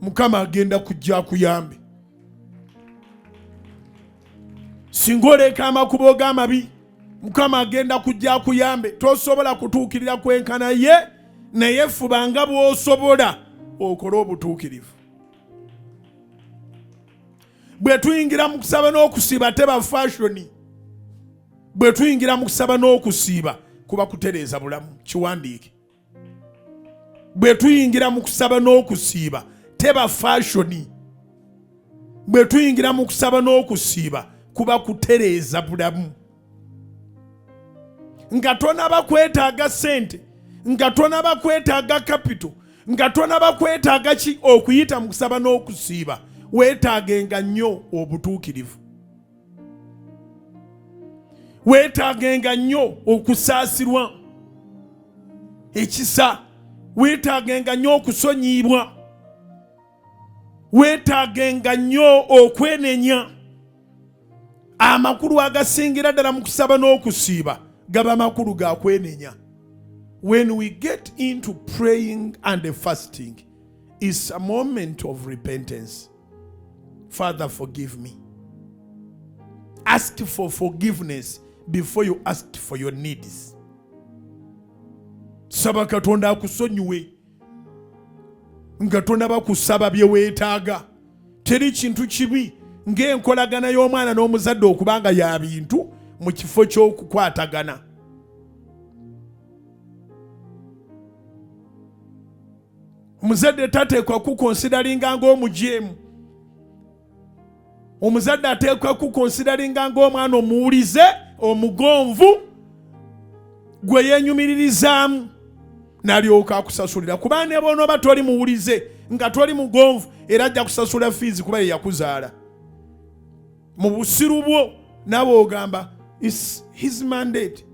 Mukama agenda kujja akuyambe. Singa oleka amakubo g'amabi, Mukama agenda kujja akuyambe. Tosobola kutuukirira kwenkana ye, naye fuba nga bw'osobola okole obutuukirivu. Bwe tuyingira mu kusaba n'okusiiba teba fashoni. Bwe tuyingira mu kusaba n'okusiiba kuba kutereeza bulamu. Kiwandiike. Bwe tuyingira mu kusaba n'okusiiba teba fashoni. Bwe tuyingira mu kusaba n'okusiiba kuba kutereeza bulamu. Nga tonaba kwetaaga ssente, nga tonaba kwetaaga kapito, nga tonaba kwetaaga ki, okuyita mu kusaba n'okusiiba weetaagenga nnyo obutuukirivu, weetaagenga nnyo okusaasirwa ekisa, weetaagenga nnyo okusonyiibwa, weetaagenga nnyo okwenenya. Amakulu agasingira ddala mu kusaba n'okusiiba gaba makulu ga kwenenya. When we get into praying and fasting, it's a moment of repentance. Father, forgive me. Ask for forgiveness before you ask for your needs. Saba Katonda akusonyiwe nga tonaba kusaba bye weetaaga. Teri kintu kibi ng'enkolagana y'omwana n'omuzadde okuba nga ya bintu mu kifo ky'okukwatagana. Omuzadde tateekwa kukonsidalinga ng'omujeemu. Omuzadde ateekwa kukonsidalinga ng'omwana omuwulize, omugonvu, gwe yeenyumiririzaamu n'alyoka akusasulira. Kuba ne bw'onooba toli muwulize nga toli mugonvu, era ajja kusasula fiizi kuba ye yakuzaala. Mu busiru bwo naawe ogamba is his mandate,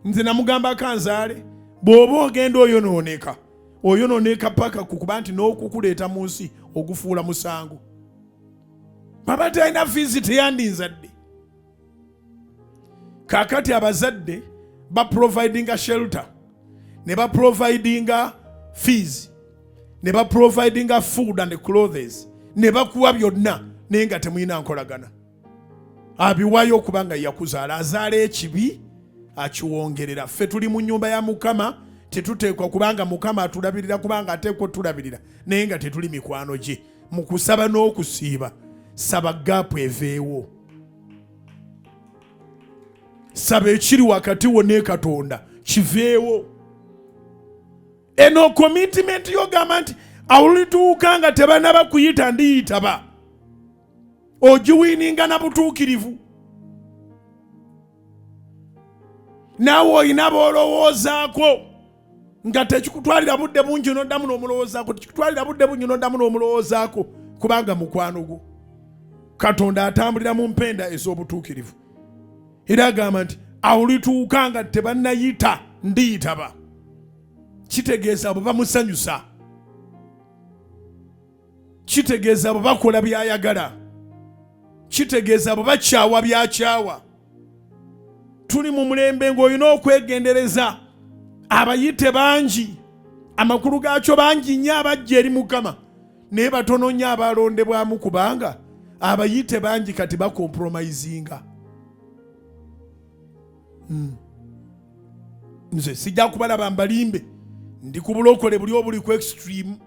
nze namugamba kanzaale. Bw'oba ogenda oyonooneka, oyonooneka paka ku kuba nti n'okukuleeta mu nsi ogufuula musango. Baba talina fiizi teyandinzadde. Kaakati abazadde baprovidinga shelter, ne baprovidinga fees, ne baprovidinga food and clothes, ne bakuwa byonna, naye nga temulina nkolagana. Abiwayo okuba nga yakuzaala, azaala ekibi akiwongerera. Ffe tuli mu nnyumba ya Mukama, tetuteekwa kubanga Mukama atulabirira, kubanga ateekwa otulabirira, naye nga tetuli mikwano gye. Mu kusaba n'okusiiba, saba gaapu eveewo, saba ekiri wakati wo ne Katonda kiveewo. Eno commitment yogamba nti awulituuka nga tebanaba kuyita ndiyitaba, ogiwiininga na butuukirivu. Naawe olina b'olowoozaako nga tekikutwalira budde bungi n'oddamu n'omulowoozaako, tekikutwalira budde bungi n'oddamu n'omulowoozaako, kubanga mukwano gwo. Katonda atambulira mu mpenda ez'obutuukirivu, era agamba nti awulituuka nga tebannayita ndiyitaba. Kitegeeza abo bamusanyusa, kitegeeza abo bakola by'ayagala, kitegeeza abo bakyawa by'akyawa. Tuli mu mulembe ng'olina okwegendereza, abayite bangi, amakulu gaakyo bangi nnyo abajja eri Mukama, naye batono nnyo abalondebwamu, kubanga abayite bangi kati bakompromisinga. Nze sijja kubalaba mbalimbe, ndi ku bulokole buli obuli ku extreme.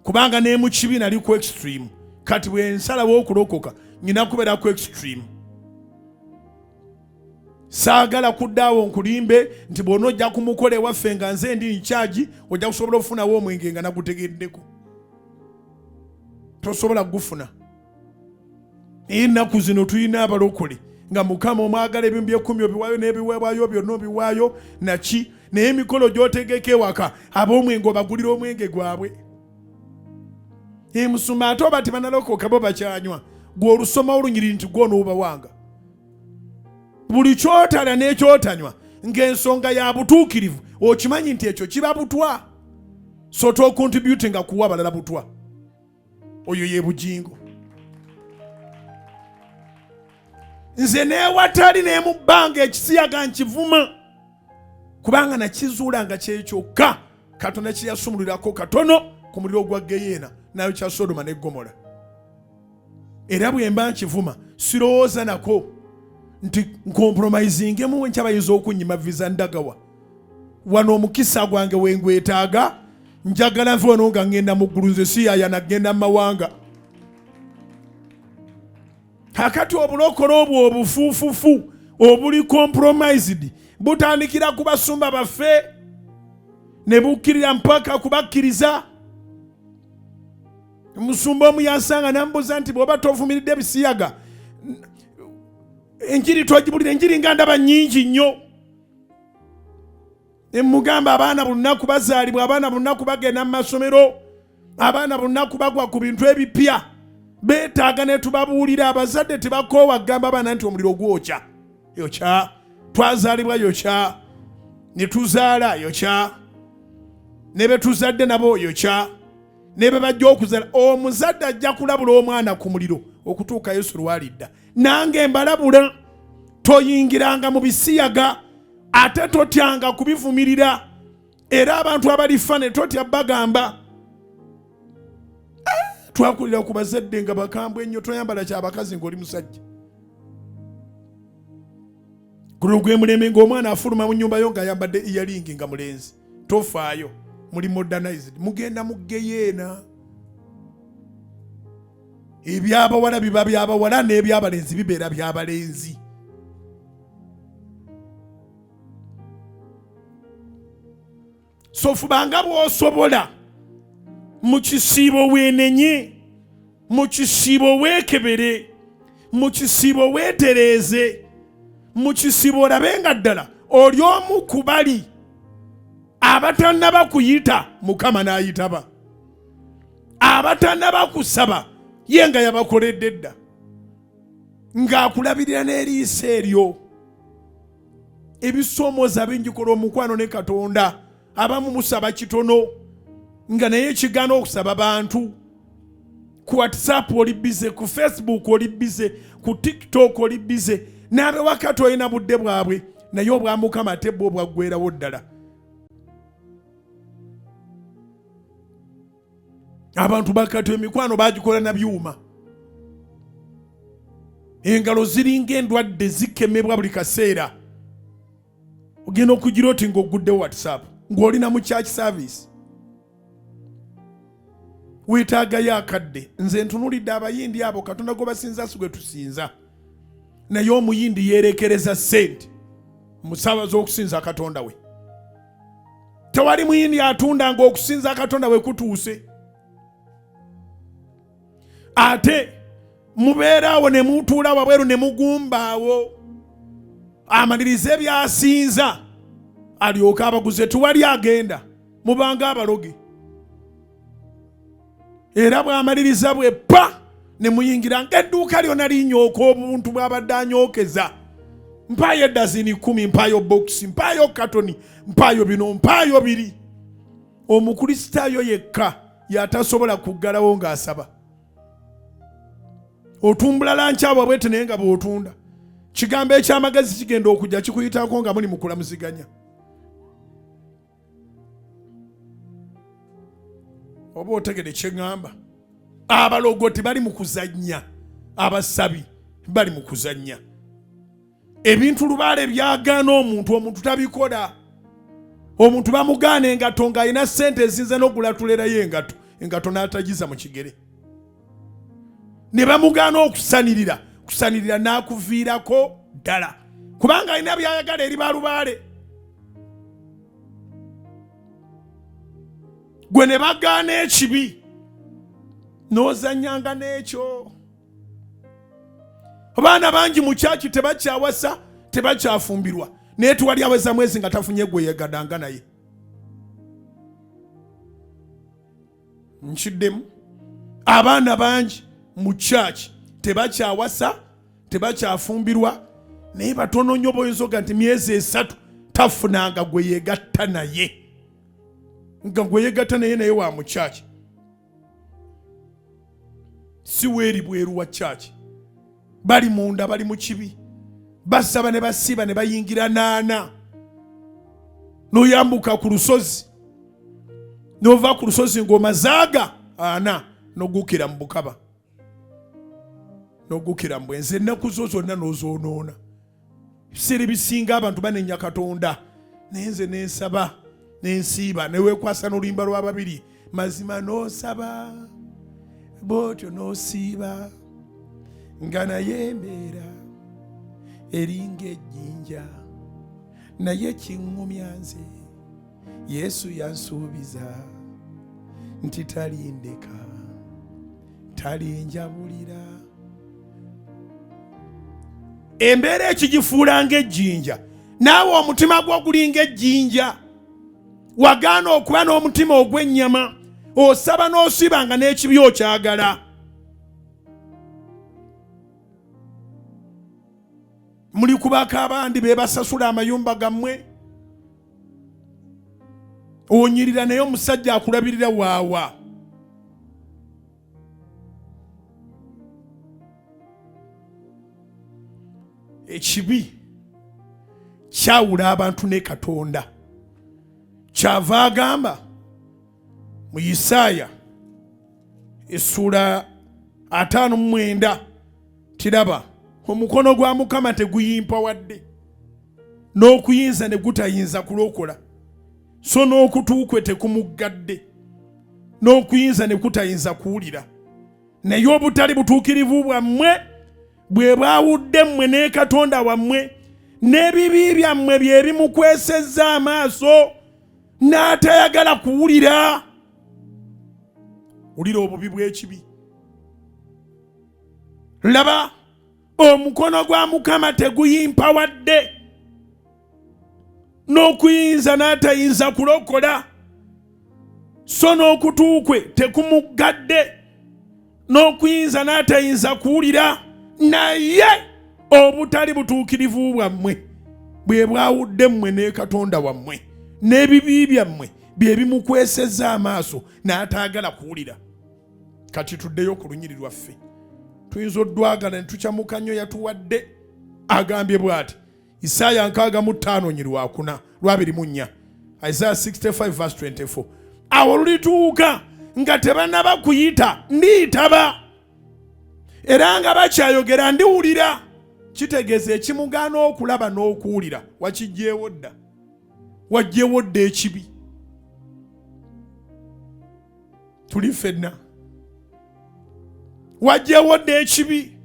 Kubanga ne mu kibi nali ku extreme, kati bwe nsalawo okulokoka nyina kubeera ku extreme. Saagala kuddaawo nkulimbe nti bw'ona ojja ku mukolo ewaffe nga nze ndi nkyagi, ojja kusobola okufunawo omwenge nga nagutegeddeko. Tosobola kugufuna. Naye ennaku zino tulina abalokole nga Mukama omwagala, ebintu by'ekkumi obiwaayo n'ebiweebwayo byonna obiwaayo naki, naye emikolo gy'otegeka ewaka ab'omwenge obagulira omwenge gwabwe. Emusumba ate oba tebanalokoka bo bakyanywa, gwe olusoma olunyiriri nti gwe onoobawanga buli kyotalya n'ekyotanywa ng'ensonga ya butuukirivu. Okimanyi nti ekyo kiba butwa, so tokontribute nga kuwa balala butwa. Oyo ye Bujingo. Nze newatali ne mu bbanga ekisiyaga nkivuma, kubanga nakizuula nga kyekyokka Katonda kyeyasumulirako katono ku muliro gwa Geyeena nayo kya Sodoma ne Gomola. Era bwe mba nkivuma sirowooza nako nti nkompromisingemu nkyabayinza okunyima visa ndagawa wano omukisa gwange wengwetaaga. Njagala nve wano nga ngenda mu ggulu, nze siyaya nagenda mu mawanga. Kakati obulokole obwo obufuufufu obuli compromised butandikira ku basumba baffe ne bukkirira mpaka kubakkiriza. Omusumba omu yansanga nambuuza nti bw'oba tovumiridde ebisiyaga, enjiri twagibulira, enjiri nga ndaba nnyingi nnyo. Ne mugamba abaana buli lunaku bazaalibwa, abaana buli lunaku bagenda mu masomero, abaana buli lunaku bagwa ku bintu ebipya, beetaaga ne tubabuulira. Abazadde tebakoowa kugamba abaana nti omuliro gwokya, yokya, twazaalibwa yokya, ne tuzaala yokya, ne be tuzadde nabo yokya, ne be bajja okuzaala. Omuzadde ajja kulabula omwana ku muliro okutuuka Yesu lwalidda. Nange mbalabula, toyingiranga mu bisiyaga, ate totyanga kubivumirira, era abantu abalifa ne totya bagamba. Twakulira ku bazadde nga bakambwe ennyo, toyambala kyabakazi ng'oli musajja. Guno gwe mulembe ng'omwana afuluma mu nnyumba yo ng'ayambadde earring nga mulenzi. Tofaayo, muli modernized, mugenda mu geyeena. Ebyabawala biba byabawala n'ebyabalenzi bibeera byabalenzi. So fubanga bw'osobola mu kisiibo weenenye, mu kisiibo weekebere, mu kisiibo weetereeze, mu kisiibo olabe nga ddala oli omu ku bali abatannaba kuyita Mukama n'ayitaba, abatannaba kusaba ye nga yabakoledde dda, ng'akulabirira n'eriiso eryo. Ebisoomooza bingi, kola omukwano ne Katonda. Abamu musaba kitono nga naye ekigaana okusaba bantu. Ku WhatsApp oli bize, ku Facebook oli bize, ku TikTok oli bize, n'abewaka tolina budde bwabwe, naye obwa Mukama ate bwo bwaggwerawo ddala. Abantu bakati emikwano bagikola na byuma, engalo ziringa endwadde zikemebwa buli kaseera. Ogenda okugira oti ng'ogudde WhatsApp ng'olina mu church service, weetaagayo akadde. Nze ntunulidde abayindi abo, Katonda gwe basinza si gwe tusinza, naye omuyindi yeerekereza ssente mu ssaawa z'okusinza Katonda we. Tewali muyindi atunda ng'okusinza Katonda we kutuuse. Ate mubeera awo ne mutuula wabweru ne mugumba awo, amalirize byasinza alyoke abaguze. Tewali agenda, mubanga abaloge. Era bw'amaliriza bwe pa ne muyingira ng'edduuka lyonna linyooka obuntu bw'abadde anyookeza. Mpaayo eddazini 10, mpaayo bokisi, mpaayo katoni, mpaayo bino, mpaayo biri. Omukristaayo yekka yatasobola kuggalawo ng'asaba. Otumbula lankyawa bwete, naye nga bw'otunda kigambo eky'amagezi kigenda okujja kikuyitako nga muli mu kulamuziganya. Oba otegede kye ŋŋamba? Abalogo tebali mu kuzannya, abasabi bali mu kuzannya. Ebintu lubaale byagaana omuntu, omuntu tabikola. Omuntu bamugaana engato ng'alina ssente ezinza n'okugula tulerayo engato, engato n'atagiza mu kigere. Ne bamugaana okusanirira, kusanirira n'akuviirako ddala, kubanga alina by'ayagala eri balubaale. Gwe ne bagaana ekibi n'ozannyanga n'ekyo. Abaana bangi mu kyaki tebakyawasa, tebakyafumbirwa, naye tuwali aweza mwezi nga tafunye gwe yegadanga naye. Nkiddemu, abaana bangi mu kyaki tebakyawasa, tebakyafumbirwa, naye batono nnyo boyinza oga nti myezi 3 tafunanga gwe yegatta naye, nga gwe yegatta naye naye wa mu kyaki, si weeri bweru wa kyaki, bali munda, bali mu kibi, basaba ne basiiba ne bayingira naana. N'oyambuka ku lusozi, n'ova ku lusozi ng'omazaaga ana, n'ogukira mu bukaba, n'ogukira mu bwenzi, ennaku zo zonna n'ozoonoona. Ebiseera ebisinga abantu banenya Katonda, naye nze nensaba nensiiba, neweekwasa n'oluyimba lwa babiri mazima, n'osaba bw'otyo n'osiiba nga naye embeera eringa ejjinja, naye kiŋŋumya nze Yesu yansuubiza nti talindeka. Talinjabulira. Embeera ekigifuula ng'ejjinja, naawe omutima gwo gulinga ejjinja. Wagaana okuba n'omutima ogw'ennyama, osaba n'osiba nga n'ekibi okyagala. Muli kubako abandi be basasula amayumba gammwe, onyirira naye omusajja akulabirira waawa. Ekibi kyawula abantu ne Katonda. Kyava agamba mu Isaaya essuula 59, tiraba omukono gwa Mukama teguyimpawadde, n'okuyinza ne gutayinza kulokola, so n'okutu kwe tekumuggadde, n'okuyinza ne kutayinza kuwulira. Naye obutali butuukirivu bwammwe bwe bwawudde mmwe ne Katonda wammwe, n'ebibi byammwe bye bimukwesezza amaaso, n'atayagala kuwulira. Wulira obubi bw'ekibi. Laba, omukono gwa Mukama teguyimpawadde, n'okuyinza n'atayinza kulokola, so n'okutu kwe tekumuggadde, n'okuyinza n'atayinza kuwulira. Naye obutali butuukirivu bwammwe bwe bwawudde mmwe ne Katonda wammwe, n'ebibi byammwe bye bimukwesezza amaaso n'ataagala kuwulira. Kati tuddeyo ku lunyiri lwaffe. Tuyinza oddwagala ne tukyamuka nnyo. Yatuwadde agambye bw'ati, Isaaya 65 nyi lwakuna lwa 24, Isaiah 65 verse 24, awo lulituuka nga tebanaba kuyita ndiyitaba, era nga bakyayogera ndiwulira. Kitegeeza ekimugaana okulaba n'okuwulira wakijjeewo dda, wajjeewo dda ekibi. Tuli ffenna wajjeewo dda ekibi,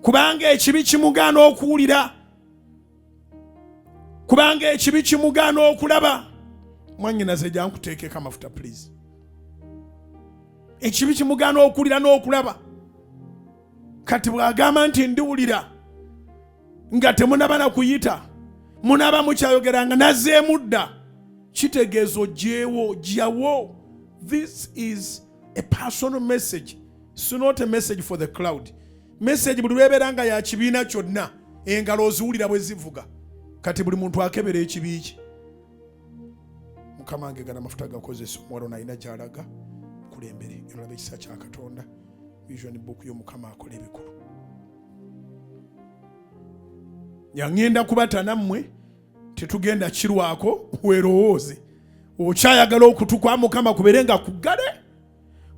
kubanga ekibi kimugaana okuwulira, kubanga ekibi kimugaana okulaba. Mwannyinaze, jankuteekeko amafuta please. Ekibi kimugaana okuwulira n'okulaba. Kati bw'agamba nti ndiwulira nga temunaba na kuyita, munaba mukyayogera nga nazeemu dda, kitegeeza ogyewo, gyawo. This is a personal message. It's not a message for the crowd. Message buli lwebeera nga ya kibiina kyonna, engalo oziwulira bwe zivuga. Kati buli muntu akebera ekibi kye. Mukama nge gana amafuta gakozesa omuwala ono alina gy'alaga, kulembere olaba ekisa kya Katonda. Vision book y'Omukama akola ebikulu. Yangenda kubata nammwe tetugenda kirwako. Weerowooze, okyayagala okutu kwa Mukama kubeere nga kuggale?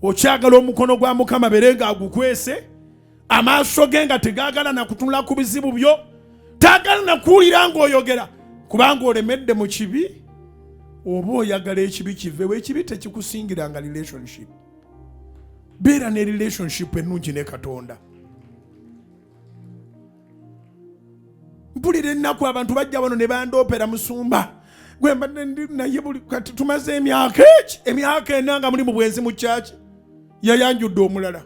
Okyagala omukono gwa Mukama beere nga agukwese, amaaso ge nga tegaagala na kutunula ku bizibu byo, taagala na kuwulira ng'oyogera kubanga olemedde mu kibi? Oba oyagala ekibi kiveewo? Ekibi tekikusingira nga relationship. Beera ne relationship ennungi ne Katonda. Mpulira ennaku, abantu bajja wano ne bandoopera, musumba gwe mbadde ndi naye buli kati tumaze emyaka eki, emyaka 4 nga muli mu bwenzi mu kyaki. Yayanjudde omulala,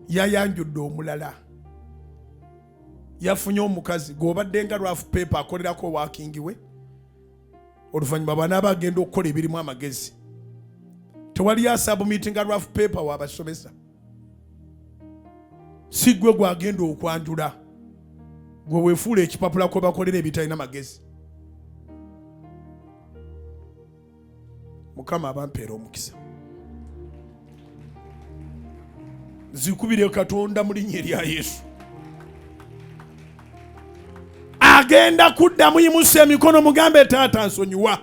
yayanjudde omulala, yafunye omukazi gw'obadde nga rough paper akolerako working we. Oluvannyuma bw'anaaba agenda okukola ebirimu amagezi, tewali asubmittinga rough paper wabasomesa. Si gwe gwagenda okwanjula, gwe weefuula ekipapula kwe bakolera ebitalina magezi. Mukama abampeera omukisa. Zikubire Katonda mu linnya erya Yesu. Agenda kuddamu. Yimusa emikono mugambe, taata nsonyiwa.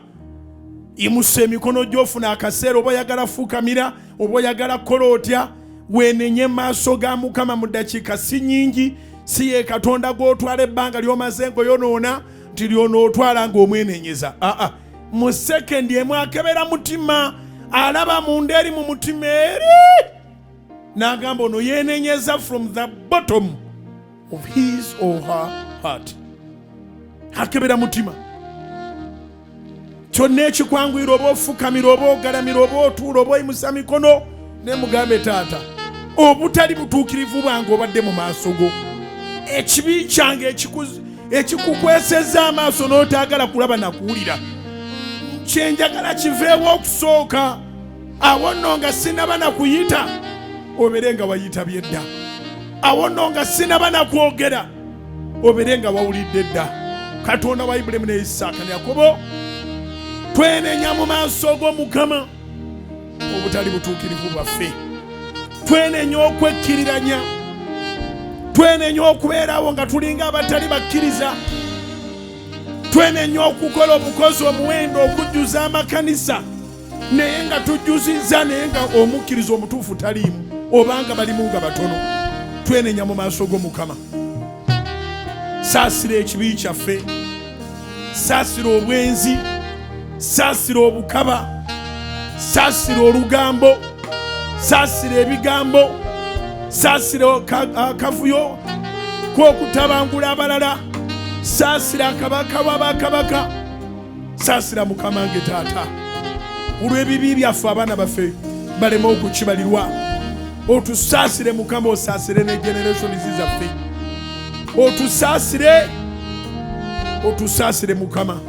Yimusa emikono gy'ofuna akaseera, oba oyagala fukamira, oba oyagala kukola otya, weenenye maaso ga Mukama mu ddakiika si nyingi. Si ye Katonda gw'otwala ebbanga ly'omaze ng'oyonoona nti lyonootwala ng'omwenenyeza. Aa, mu sekendi emu akebera mutima, alaba munda eri mu mutima eri, n'agamba ono yeenenyeza from the bottom of his or her heart. Akebera mutima. Kyonna ekikwanguyira, oba ofukamira, oba ogalamira, oba otuula, oba oyimusa mikono, ne mugambe, taata, obutali butuukirivu bwange obadde mu maaso go, ekibi kyange ekikukwesezza amaaso n'otaagala kulaba nakuwulira, kyenjagala kiveewo okusooka. Awo nno nga sinaba nakuyita, obeere nga wayitabye dda. Awo nno nga sinaba nakwogera, obeere nga wawulidde dda. Katonda wa Ibulayimu ne Isaaka ne Yakobo, twenenya mu maaso go Mukama obutali butuukirivu bwaffe. Twenenya okwekkiriranya, twenenya okubeerawo nga tulinga abatali bakkiriza, twenenya okukola obukozi omuwendo okujjuza amakanisa, naye nga tujjuzizza, naye nga omukkiriza omutuufu taliimu, obanga balimu nga batono. Twenenya mu maaso go Mukama. Saasira ekibi kyaffe, saasira obwenzi, saasira obukaba, saasira olugambo, saasira ebigambo, saasira akavuyo k'okutabangula abalala, saasira kabaka w'abakabaka, saasira Mukama nge taata, olw'ebibi byaffe abaana baffe baleme okukibalirwa. Otusaasire Mukama, osaasire ne generations zaffe, otusaasire, otusaasire Mukama,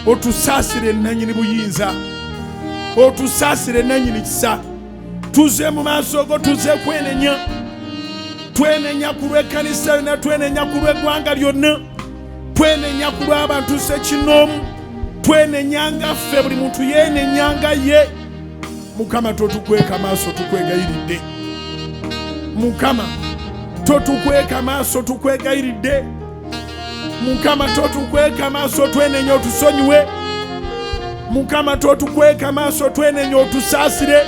otusaasire nanyini buyinza, otusaasire nanyini kisa. Tuze mu maaso go, tuze kwenenya. Twenenya ku lw'ekkanisa yonna, twenenya ku lw'eggwanga lyonna, twenenya ku lw'abantu ssekinnoomu, twenenya nga ffe, buli muntu yeenenya nga ye. Mukama, totukweka maaso, tukwegayiridde. Mukama, totukweka maaso, tukwegayiridde. Mukama, totukweka maaso, twenenya, otusonyiwe. Mukama, totukweka maaso, twenenya, otusaasire.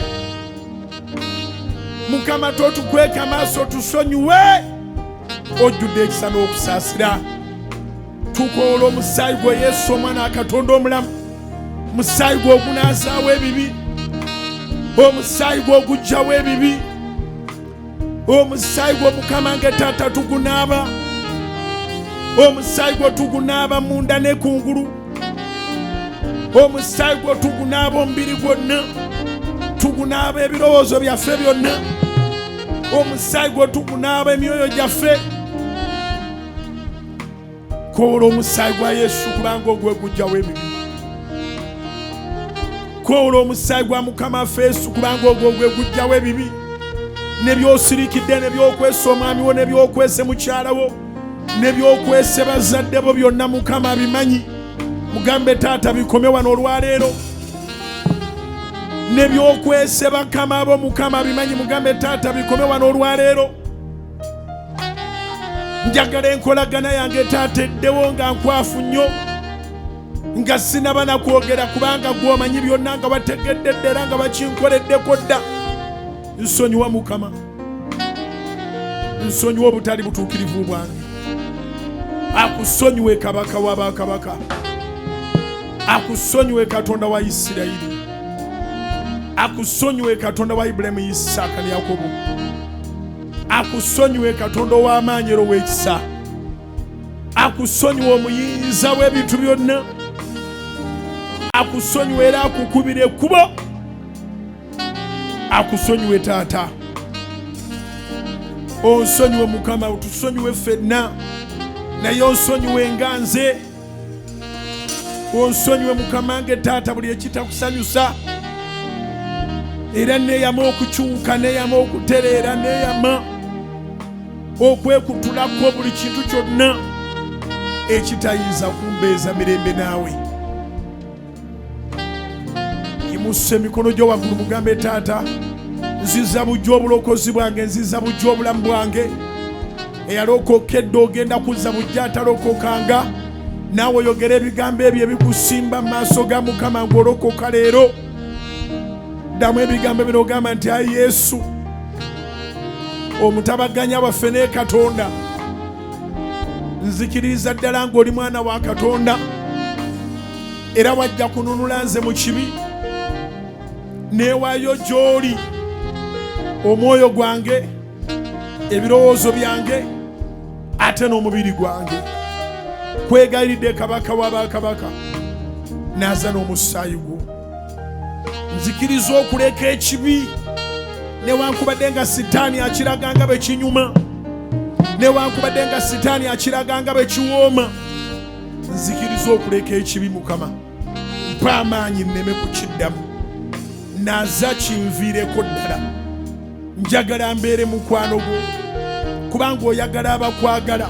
Mukama, totukweka maaso, tusonyiwe. Ojjudde ekisa n'okusaasira. Tukoola omusaayi gwe Yesu, omwana wa Katonda omulamu, musaayi gwe ogunaazaawo ebibi, omusaayi gwe oguggyawo ebibi, omusaayi gwe Mukama nge taata tugunaaba, omusaayi gwe tugunaaba munda ne kungulu, omusaayi gwe tugunaaba omubiri gwonna, tugunaaba ebirowoozo byaffe byonna, omusaayi gwe tugunaaba emyoyo gyaffe. Koola omusaayi gwa Yesu, kubanga ogwe gujjawo ebibi. Koola omusaayi gwa Mukama waffe Yesu, kubanga ogwo gwe gujjawo ebibi, ne by'osirikidde, ne by'okwesa omwami wo, ne by'okwese mukyala wo, ne by'okwese bazadde bo, byonna Mukama abimanyi. Mugambe, taata, bikome wano olwaleero. Ne by'okwese bakama bo, Mukama abimanyi. Mugambe, taata, bikome wano olwaleero. Njagala enkolagana yange taata eddewo nga nkwafu nnyo, nga sinaba nakwogera, kubanga gw'omanyi byonna, nga bategedde dda era nga bakinkoleddeko dda. Nsonyiwa Mukama, nsonyiwa obutali butuukirivu bwange. Akusonyiwe kabaka wa bakabaka, akusonyiwe Katonda wa Isirayiri, akusonyiwe Katonda wa Ibulayimu, Isaaka ne Yakobo, akusonyiwe Katonda ow'amaanyi era ow'ekisa, akusonyiwe omuyinza w'ebintu byonna, akusonyiwe era akukubira ekkubo, akusonyiwe taata. Onsonyiwe Mukama, otusonyiwe ffenna, naye onsonyiwe nga nze. Onsonyiwe Mukama nge taata buli ekitakusanyusa, era neeyama okukyuka, neeyama okutereera, neeyama okwekutulako buli kintu kyonna ekitayinza kumbeeza mirembe naawe. Yimusa emikono gyo waggulu, mugambe, taata, nziza bujja obulokozi bwange, nziza bujja obulamu bwange. Eyalokokedde ogenda kuzza bujja, atalokokanga naawe oyogera ebigambo ebyo ebikusimba mu maaso ga Mukama ng'olokoka leero. Ddamu ebigambo bino, ogamba nti, ayi Yesu omutabaganya waffe ne Katonda, nzikiririza ddala ng'oli mwana wa Katonda era wajja kununula nze mu kibi. Neewaayo gy'oli omwoyo gwange, ebirowoozo byange, ate n'omubiri gwange. Kwegayiridde kabaka wa bakabaka, Naaza n'omusaayi gwo. Nzikiriza okuleka ekibi newankubadde nga sitaani akiraga nga bwe kinyuma, newankubadde nga sitaani akiraga nga bwe kiwooma. Nzikiriza okuleka ekibi Mukama, mpa amaanyi nneme kukiddamu. Naaza kinviireko ddala. Njagala mbeere mukwano gwo, kubanga oyagala abakwagala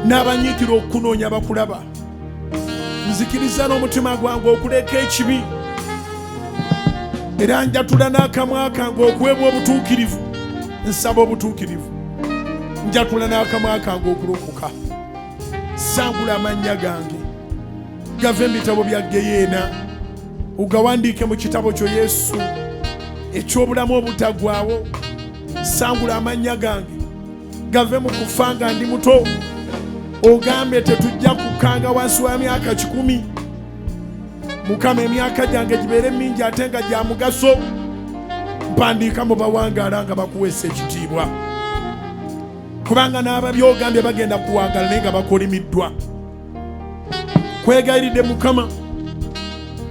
n'abanyiikira okukunoonya bakulaba. Nzikiriza n'omutima gwange okuleka ekibi, era njatula n'akamwa kange okuweebwa obutuukirivu. Nsaba obutuukirivu. Njatula n'akamwa kange okulokoka. Sangula amannya gange gave mu bitabo bya geyeena, ogawandiike mu kitabo kyo Yesu eky'obulamu obutaggwaawo. Sangula amannya gange gave mu kufa nga ndi muto, ogambe tetujja kukanga wansi wa myaka 100. Mukama, emyaka gyange gibeere mingi ate nga gya mugaso. Mpandiika mu bawangaala nga bakuweesa ekitiibwa, kubanga n'ababi ogambye bagenda kuwangaala naye nga bakolimiddwa. Kwegayiridde Mukama,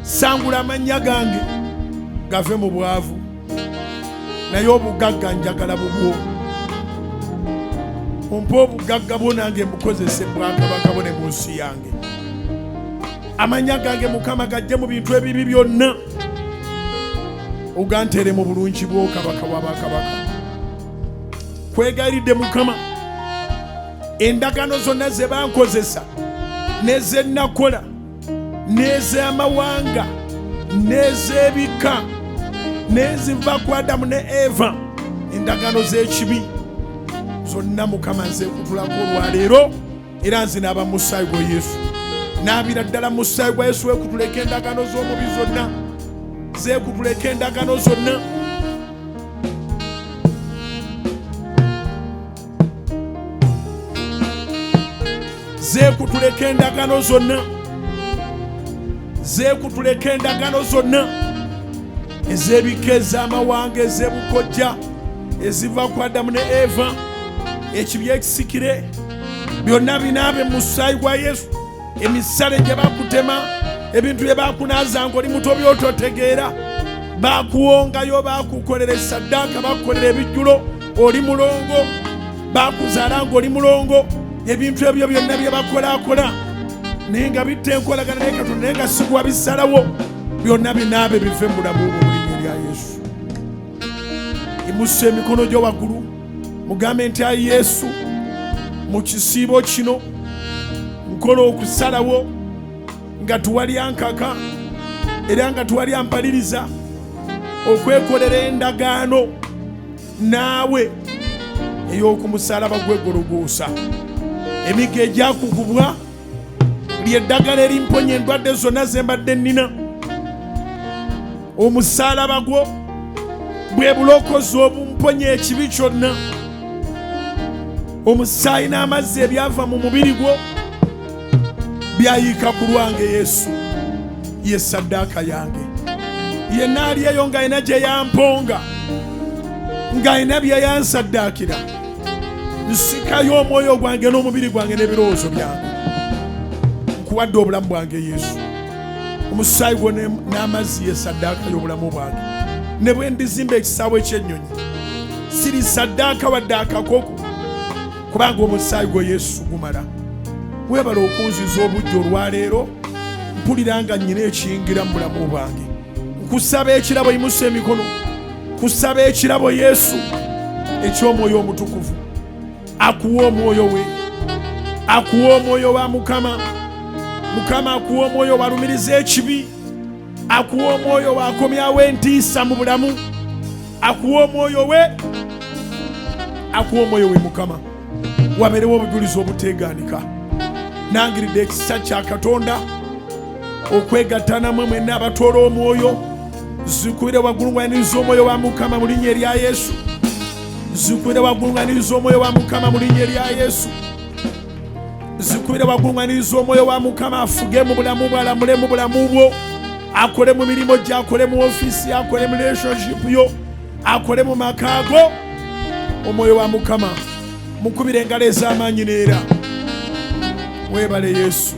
sangula amannya gange gave mu bwavu, naye obugagga njagala bubwo. Ompe obugagga bwo nange mbukozese bwakabaka bwo ne mu nsi yange. Amannya gange Mukama gajje mu bintu ebibi byonna, oganteere mu bulungi bwo kabaka wa bakabaka. Kwegayiridde Mukama, endagaano zonna ze bankozesa ne ze nakola n'ez'amawanga n'ez'ebika n'eziva ku Adamu ne Eva, endagaano z'ekibi zonna Mukama nzeekutulako olwaleero, era nzinaaba mu musaayi gwa Yesu. Naabira ddala mu musaayi gwa Yesu. Weekutuleko endagaano z'omubi zonna, zeekutuleko endagaano zonna. Zeekutuleko endagaano zonna, zeekutuleko endagaano zonna ez'ebika, ez'amawanga, ez'ebukojja, eziva ku Adamu ne Eva, ekibi ekisikire, byonna binaabe mu musaayi gwa Yesu. Emisale gye bakutema, ebintu bye bakunaaza ng'oli muto by'ototegeera, bakuwongayo, bakukolera esaddaaka, bakukolera ebijjulo, oli mulongo, bakuzaala ng'oli mulongo. Ebintu ebyo byonna bye bakolakola naye nga bitta enkolagana naye Katonda, naye nga sigwa bisalawo, byonna binaabe bive mu bulamu bwo mu linnya lya Yesu. Imusa emikono gyo waggulu, mugambe nti, ayi Yesu, mu kisiibo kino nkola okusalawo nga tuwali ankaka era nga tuwali ampaliriza okwekolera endagaano naawe ey'okumusalaba gwegologoosa. Emiggo egyakukubwa lyeddagala erimponya endwadde zonna ze mbadde nnina. Omusaalaba gwo bwe bulokozi obumponya ekibi kyonna. Omusaayi n'amazzi ebyava mu mubiri gwo byayiika ku lwange. Yesu ye saddaaka yange. Yenna ali eyo ng'alina gye yamponga, ng'alina bye yansaddaakira, nsikayo omwoyo gwange n'omubiri gwange n'ebirowoozo byange. Nkuwadde obulamu bwange Yesu. Omusaayi gwo n'amazzi ye saddaaka y'obulamu bwange. Ne bwe ndizimba ekisaawe ky'ennyonyi, siri saddaaka wadde akakoko, kubanga omusaayi gwo Yesu gumala. Weebala okunziza obujja olwaleero. Mpulira nga nnyina ekiyingira mu bulamu bwange. Nkusaba ekirabo, yimusa emikono, kusaba ekirabo Yesu eky'omwoyo Omutukuvu. Akuwa omwoyo we, akuwa omwoyo wa Mukama. Mukama akuwa omwoyo walumiriza ekibi, akuwa omwoyo wakomyawo entiisa mu bulamu, akuwa omwoyo we, akuwa omwoyo we. Mukama, wabeerewo obujulizi obuteegaanika. Nangiridde ekisa kya Katonda okwegatta namwe mwenna abatoola omwoyo. Zikubire waggulu ngwaniriza omwoyo wa Mukama mu linnya erya Yesu. Zikubire waggulu ngwaniriza omwoyo wa Mukama mu linnya erya Yesu. Zikubire waggulu ngwaniriza omwoyo wa Mukama afuge mu bulamu bwo, alamule mu bulamu bwo, akole mu mirimu gyo, akole mu ofiisi, akole mu relationship yo, akole mu maka go. Omwoyo wa Mukama, mukubire engalo ez'amaanyi. Neera weebale Yesu.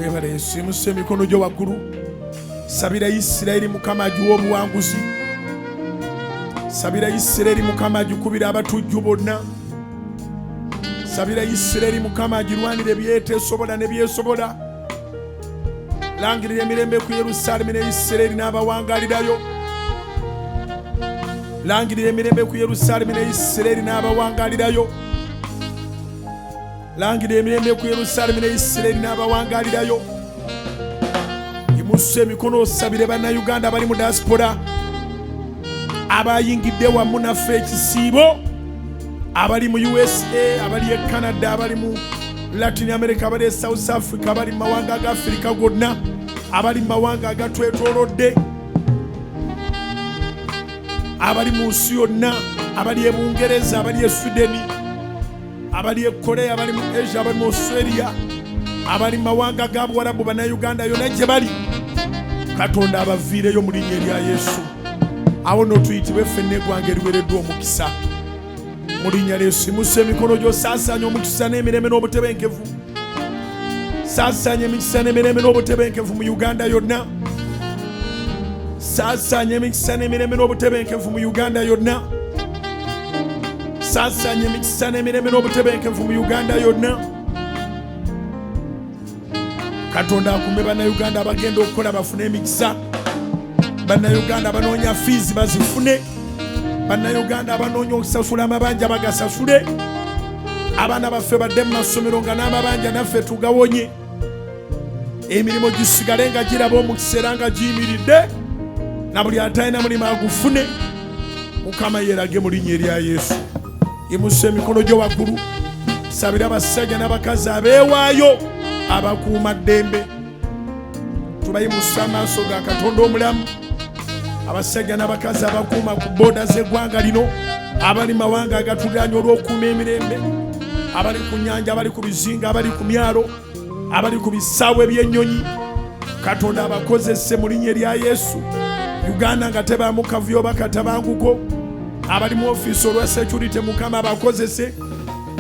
Webale Yesu. Yimusa emikono gyo waggulu, sabira Isirayiri, Mukama agiwa obuwanguzi. Sabira Isirayiri, Mukama agikubira abatujju bonna. Sabira Isirayiri, Mukama agirwanira ebyetesobola ne byesobola. Langirira emirembe ku Yerusaalemi ne Isirayiri n'abawangalirayo. Langirira emirembe ku Yerusaalemi ne Isirayiri n'abawangalirayo. Langirira emirembe ku Yerusaalemi ne Isirayiri n'abawangalirayo. Yimusa emikono osabire Bannayuganda abali mu diaspora, abayingidde wamu naffe ekisiibo, abali mu USA, abali e Canada, abali mu Latin America, abali e South Africa, abali mu mawanga aga Afirika gonna, abali mu mawanga agatwetoolodde, abali mu nsi yonna, abali e Bungereza, abali e Sweden, abali e Korea, abali mu Asia, abali mu Australia, abali mu mawanga ga Buwarabu. Bannayuganda yonna gye bali, Katonda abaviireyo mu linnya erya Yesu. Awo no tuyitibwe ffenna eggwanga eriwereddwa omukisa mu linnya lya Yesu. Yimusa emikono gyo, saasaanya omukisa n'emirembe n'obutebenkevu. Saasaanya emikisa n'emirembe n'obutebenkevu mu Uganda yonna. Saasaanya emikisa n'emirembe n'obutebenkevu mu Uganda yonna. Saasaanya emikisa n'emirembe n'obutebenkevu mu Uganda yonna. Katonda akume Bannayuganda abagenda okukola bafune emikisa. Bannayuganda abanoonya fees bazifune. Bannayuganda abanoonya okusasula amabanja bagasasule. Abaana baffe badde mu masomero nga n'amabanja naffe tugawonye. Emirimu gisigale nga giraba omukisa era nga giyimiridde, na buli atalina mulimu agufune. Mukama yerage mu linnya erya Yesu. Yimusa emikono gyo waggulu, sabira abasajja n'abakazi abeewaayo abakuuma ddembe. Tubayimusa amaaso ga Katonda omulamu, abasajja n'abakazi abakuuma ku booda z'eggwanga lino, abali mawanga agatuliraanye olw'okukuuma emirembe, abali ku nnyanja, abali ku bizinga, abali ku myalo, abali ku bisaawe by'ennyonyi. Katonda abakozese mu linnya erya Yesu. Uganda nga tebaamu kavuyo oba katabanguko. Abali mu ofiisi olwa security, Mukama abakozese.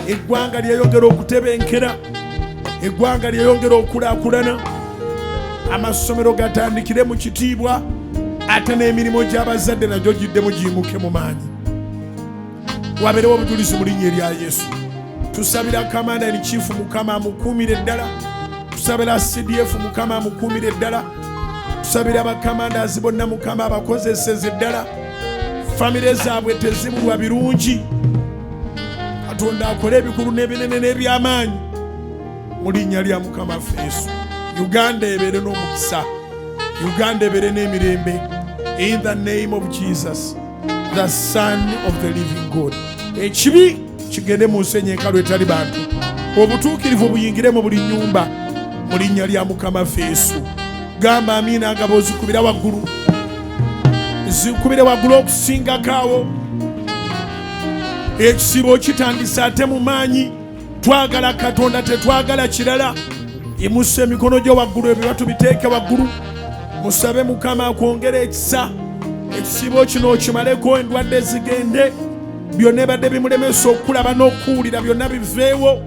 Eggwanga lyeyongera okutebenkera, eggwanga lyeyongera okulaakulana, amasomero gatandikire mu kitiibwa, ate n'emirimu gy'abazadde nagyo giddemu giyimuke mu maanyi, wabeerewo obujulizi mu linnya erya Yesu. Tusabira Commander in Chief, Mukama amukuumire ddala. Tusabira CDF, Mukama amukuumire ddala. Tusabira bakamandazi bonna, Mukama abakozeseze ddala. Famire zaabwe tezibulwa birungi. Katonda akole ebikulu n'ebinene n'ebyamaanyi mu linnya lya Mukama waffe Yesu. Uganda ebeere n'omukisa, Uganda ebeere n'emirembe, in the name of Jesus, the Son of the living God. Ekibi kigende mu nsi enyenkalu etali bantu, obutuukirivu buyingire mu buli nnyumba mu linnya lya Mukama waffe Yesu. Gamba amiina nga bw'ozikubira waggulu, zikubire waggulu okusingako awo. Ekisibo kitandise ate mu maanyi. Twagala Katonda, tetwagala kirala. Imusa emikono gyo waggulu, ebyo tubiteeke waggulu, musabe Mukama akwongere ekisa. Ekisibo kino okimaleko, endwadde zigende, byonna ebadde bimulemesa okulaba n'okuwulira byonna biveewo,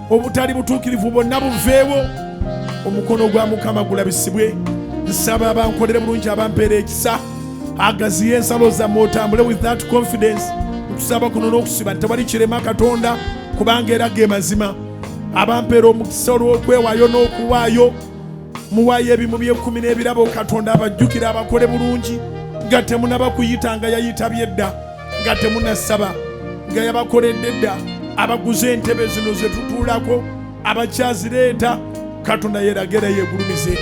obutali butuukirivu bwonna buveewo, omukono gwa Mukama gulabisibwe. Nsaba abankolere bulungi, abampeera ekisa, agaziye ensalo zammwe, otambule with that confidence. Nkusaba kuno n'okusiba, tewali kirema Katonda, kubanga era ge mazima. Abampeera omukisa olw'okwewaayo n'okuwaayo, muwaayo ebimu by'ekkumi n'ebirabo. Katonda abajjukira, abakole bulungi nga temunaba kuyita, nga yayitabye dda, nga temunasaba, nga yabakoledde dda. Abaguze entebe zino ze tutuulako, abakyazireeta, Katonda yeragera, yeegulumize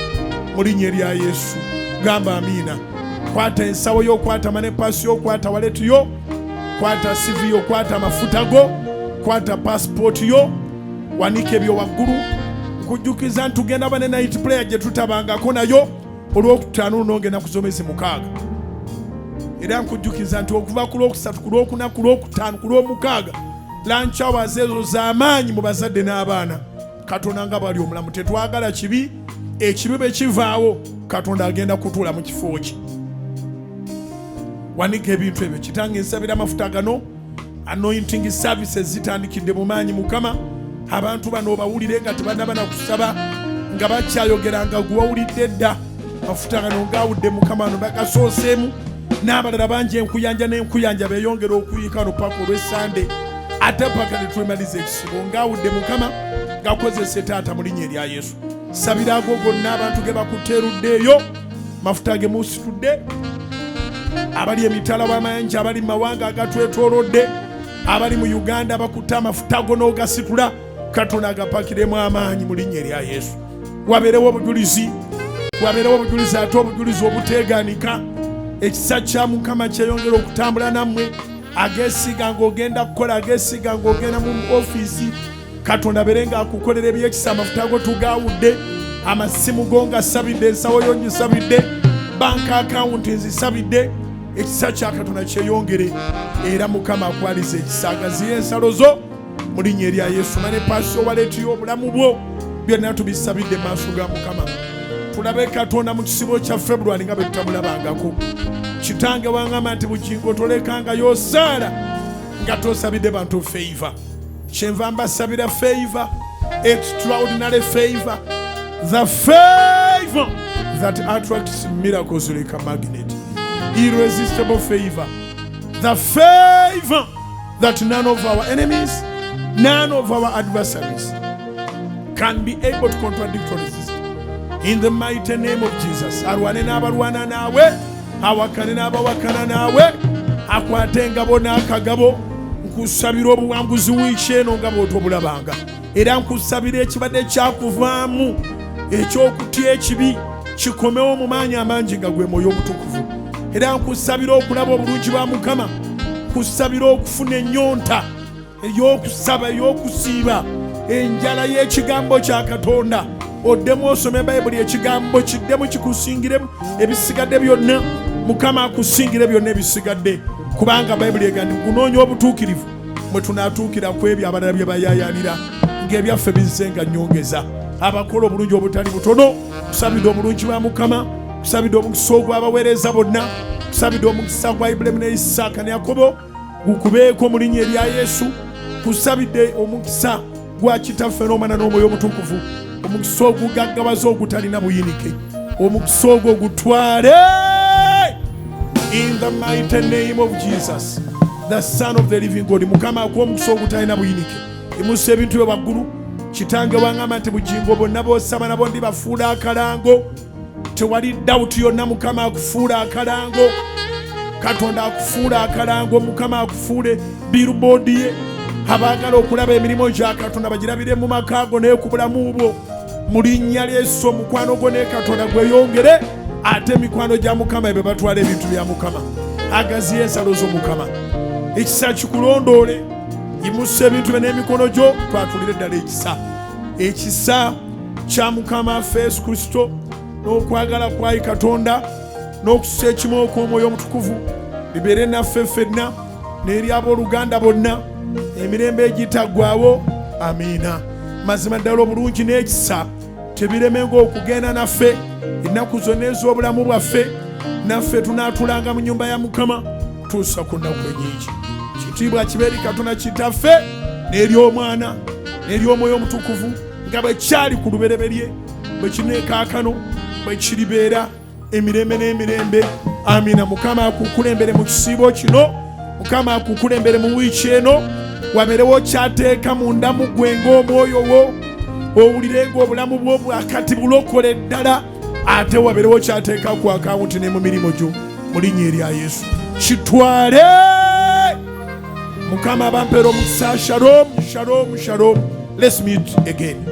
mu linnya erya Yesu. Gamba amiina. Kwata ensawo yo, kwata money purse yo, kwata wallet yo, kwata CV yo, kwata amafuta go, kwata passport yo, wanika ebyo waggulu. Nkujjukiza nti tugenda ba ne night prayer gye tutabangako nayo olwokutaano luno, ngenda ku z'omwezi 6. Era nkujjukiza nti okuva ku lwokusatu, ku lwokuna, ku lwokutaano, ku lwomukaaga, lunch hours ezo z'amaanyi mu bazadde n'abaana. Katonda nga bwali omulamu, tetwagala kibi. Ekibi bwe kivaawo, Katonda agenda kutuula mu kifo kye. Wanika ebintu ebyo. Kitange, nsabira amafuta gano. Anointing services zitandikidde mu maanyi. Mukama, abantu bano obawulire nga tebanaba na kusaba. Nga bakyayogera nga gwewulidde dda. Mafuta gano gaawudde Mukama no bagasooseemu n'abalala bangi enkuyanja n'enkuyanja beeyongera okuyiika wano paka olw'Essande, ate paka ne twemaliza ekisibo. Ngaawudde Mukama, gakozese taata mu linnya erya Yesu. Sabira ago gonna abantu ge bakuteerudde eyo, mafuta ge musitudde, abali emitala w'amayanja, abali mu mawanga agatwetoolodde, abali mu Uganda bakutte amafuta go n'ogasitula. Katonda agapakiremu amaanyi mu linnya erya Yesu. Wabeerewo obujulizi, wabeerewo obujulizi, ate obujulizi obuteeganika. Ekisa kya Mukama kyeyongera okutambula nammwe. Ageesiga ng'ogenda kukola, ageesiga ng'ogenda mu ofiisi, Katonda abeere ng'akukolera ebyekisa. Amafuta go tugaawudde, amasimu go nga sabidde, ensawo yo ngisabidde, banka akawunti nzisabidde. Ekisa kya Katonda kyeyongere, era Mukama akwaliza ekisa, agaziye ensalo zo mu linnya erya Yesu. Money, purse, wallet y'obulamu bwo, byonna tubisabidde mu maaso ga Mukama. Tulabe Katonda mu kisibo kya February nga bwe tutamulabangako. Kitange waŋŋamba nti, "Bugingo, tolekangayo osaala nga tosabidde bantu favor." Kyenva mbasabira favor, extraordinary favor, the favor that attracts miracles like a magnet, irresistible favor, the favor that none of our enemies, none of our adversaries can be able to contradict or resist. In the mighty name of Jesus. Alwane n'abalwana naawe, awakane n'abawakana naawe, akwate engabo n'akagabo. Nkusabira obuwanguzi wiiki eno nga bw'otobulabanga, era nkusabira ekibadde kyakuvaamu ekyokutya ekibi kikomewo mu maanyi amangi nga gwe Mwoyo Omutukuvu. Era nkusabira okulaba obulungi bwa Mukama. Nkusabira okufuna ennyonta ey'okusaba, ey'okusiiba, enjala y'ekigambo kya Katonda. Oddemu osome Bayibuli, ekigambo kiddemu kikusingiremu ebisigadde byonna. Mukama akusingire byonna ebisigadde, kubanga Bayibuli ega nti kunoonya obutuukirivu mwe tunaatuukira ku ebyo abalala bye bayaayaanira, ng'ebyaffe bizze nga nnyongeza. Abakola obulungi obutali butono, kusabidde obulungi bwa Mukama, kusabidde omukisa ogw'abaweereza bonna, kusabidde omukisa gwa Ibulayimu ne Isaaka ne Yakobo gukubeeko mu linnya erya Yesu. Kusabidde omukisa gwa Kitaffe n'Omwana n'Omwoyo Omutukuvu, omukisa ogugaggawaza ogutalina buyinike. Omukisa ogwo gutwale in the mighty name of Jesus, the Son of the living God. Mukama akuwa omukisa ogutalina buyinike. Imusa ebintu bye waggulu. Kitange waŋŋamba nti, "Bugingo, bonna b'osaba nabo ndibafuula akalango." Tewali doubt yonna, Mukama akufuula akalango. Katonda akufuula akalango. Mukama akufuule billboard ye. Abaagala okulaba emirimu gya Katonda bagirabire mu maka go naye ku bulamu bwo, mu linnya Lyesu. Omukwano gwo ne Katonda gweyongere, ate emikwano gya Mukama ebyo batwala ebintu bya Mukama. Agaziye ensalo z'Omukama, ekisa kikulondoole. Yimusa ebintu bye n'emikono gyo, twatulire ddala ekisa. Ekisa kya Mukama waffe Yesu Kristo, n'okwagala kwayi Katonda, n'okussa ekimu okw'Omwoyo Omutukuvu bibeere naffe ffenna n'eri abooluganda bonna emirembe egitaggwawo. Amiina. Mazima ddala obulungi n'ekisa tebiremenga okugenda naffe ennaku zonna ez'obulamu bwaffe, naffe tunaatulanga mu nnyumba ya Mukama kutuusa ku nnaku enyingi. Kitiibwa kibe eri Katonda Kitaffe, n'eri Omwana, n'eri Omwoyo Omutukuvu, nga bwe kyali ku lubereberye, bwe kineekaakano, bwe kiribeera emirembe n'emirembe. Amina. Mukama akukulembere mu kisiibo kino. Mukama akukulembere mu wiiki eno. Wabeerewo kyateeka munda mu ggwe ng'omwoyo wo, owulire ng'obulamu bwo bwakati bulokole ddala, ate wabeerewo kyateeka ku akawunti ne mu mirimu gyo, mu linnya erya Yesu. Kitwale. Mukama abampeera omukisa. Shalom, shalom, shalom. Let's meet again.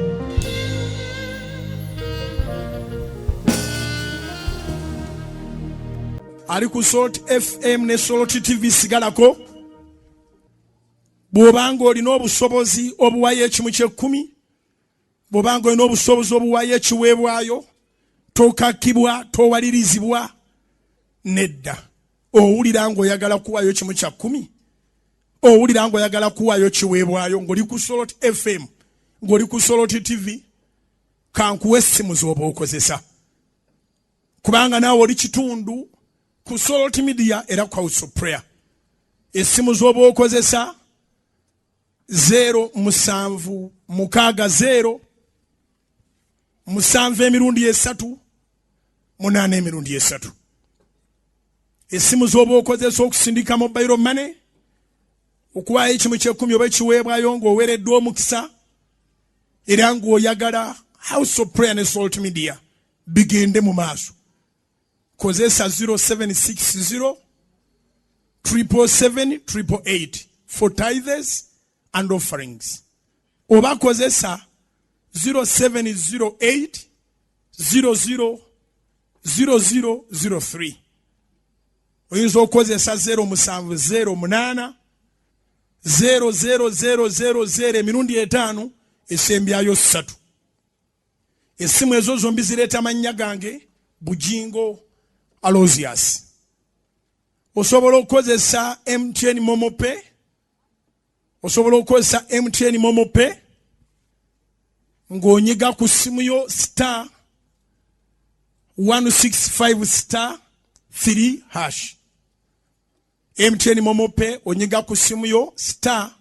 Ali ku Salt FM ne Salt TV, sigalako. Bw'obanga olina obusobozi obuwayo ekimu kyekkumi, bw'obanga olina obusobozi obuwayo ekiweebwayo, tokakibwa, towalirizibwa, nedda. Owulira ng'oyagala kuwaayo kimu kya kkumi, owulira ng'oyagala kuwaayo kiweebwayo, ng'oli ku Salt FM, ng'oli ku Salt TV, kankuwa essimu z'oba okozesa, kubanga naawe oli kitundu ku Salt Media era ku House of Prayer. Essimu z'oba okozesa: 0760 7 emirundi 3 8 emirundi 3. Essimu z'oba okozesa okusindika mobile money, okuwaayo ekimu ky'ekkumi oba ekiweebwayo ng'oweereddwa omukisa era ng'oyagala House of Prayer ne Salt Media bigende mu maaso, kozesa 0760 777 888 for tithes and offerings, oba kozesa 0708 00 0003. Oyinza okukozesa 0708 00000 emirundi 5 esembyayo 3. Essimu ezo zombi zireeta amannya gange, Bujingo Aloysius. Osobola okukozesa MTN MoMo Pay, osobola okukozesa MTN MoMo Pay ng'onyiga ku ssimu yo star 165 star 3 hash. MTN MoMo Pay onyiga ku ssimu yo star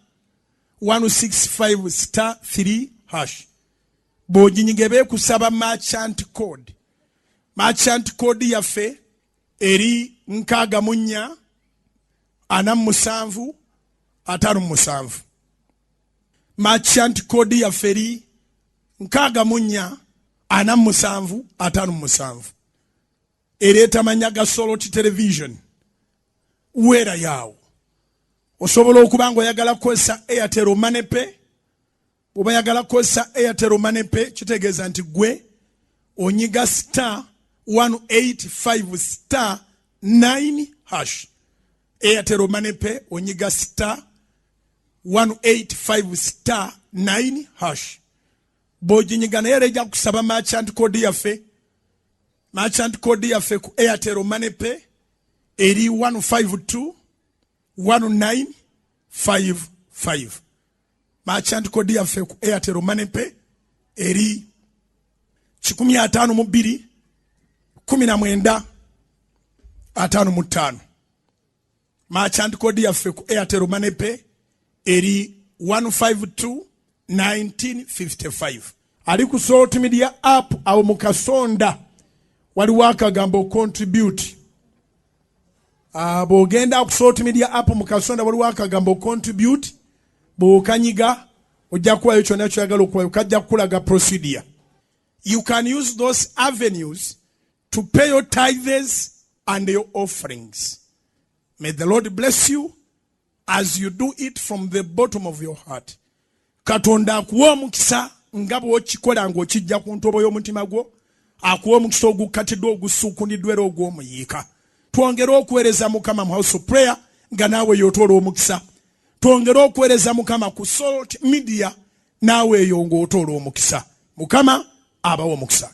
165 star 3 hash. Bw'oginyiga beekusaba merchant code. Merchant code yaffe eri 64 47 57. Merchant code yaffe eri 64 47 57. Ereeta mannya ga Salt Television. Weera yaawo. Osobola okuba ng'oyagala kukozesa Airtel Money Pay. Bw'oba oyagala kukozesa Airtel Money Pay, kitegeeza nti gwe onyiga star 185 star 9 hash. Airtel Money Pay onyiga star 185 star 9 hash. Bw'oginyiga naye era ejja kusaba merchant code yaffe. Merchant code yaffe ku Airtel Money Pay eri 152 1955. Merchant code yaffe ku Airtel Money Pay eri 152 19 55. Merchant code yaffe ku Airtel Money Pay eri 152 1955. Ali ku Salt Media app awo mu kasonda waliwo akagambo contribute. Bw'ogenda ku Salt Media app mu kasonda waliwo akagambo contribute, bw'okanyiga ojja kuwayo kyonna ky'oyagala okuwayo, kajja kukulaga procedure. You can use those avenues to pay your tithes and your offerings. May the Lord bless you as you do it from the bottom of your heart. Katonda akuwa omukisa nga bw'okikola ng'okijja ku ntobo y'omutima gwo, akuwa omukisa ogukkatiddwa, ogusuukuniddwa era ogw'omuyiika. Twongere okuweereza Mukama mu House of Prayer nga naawe yotoola omukisa. Twongere okuweereza Mukama ku Salt Media naawe eyo ng'otoola omukisa. Mukama abawa omukisa.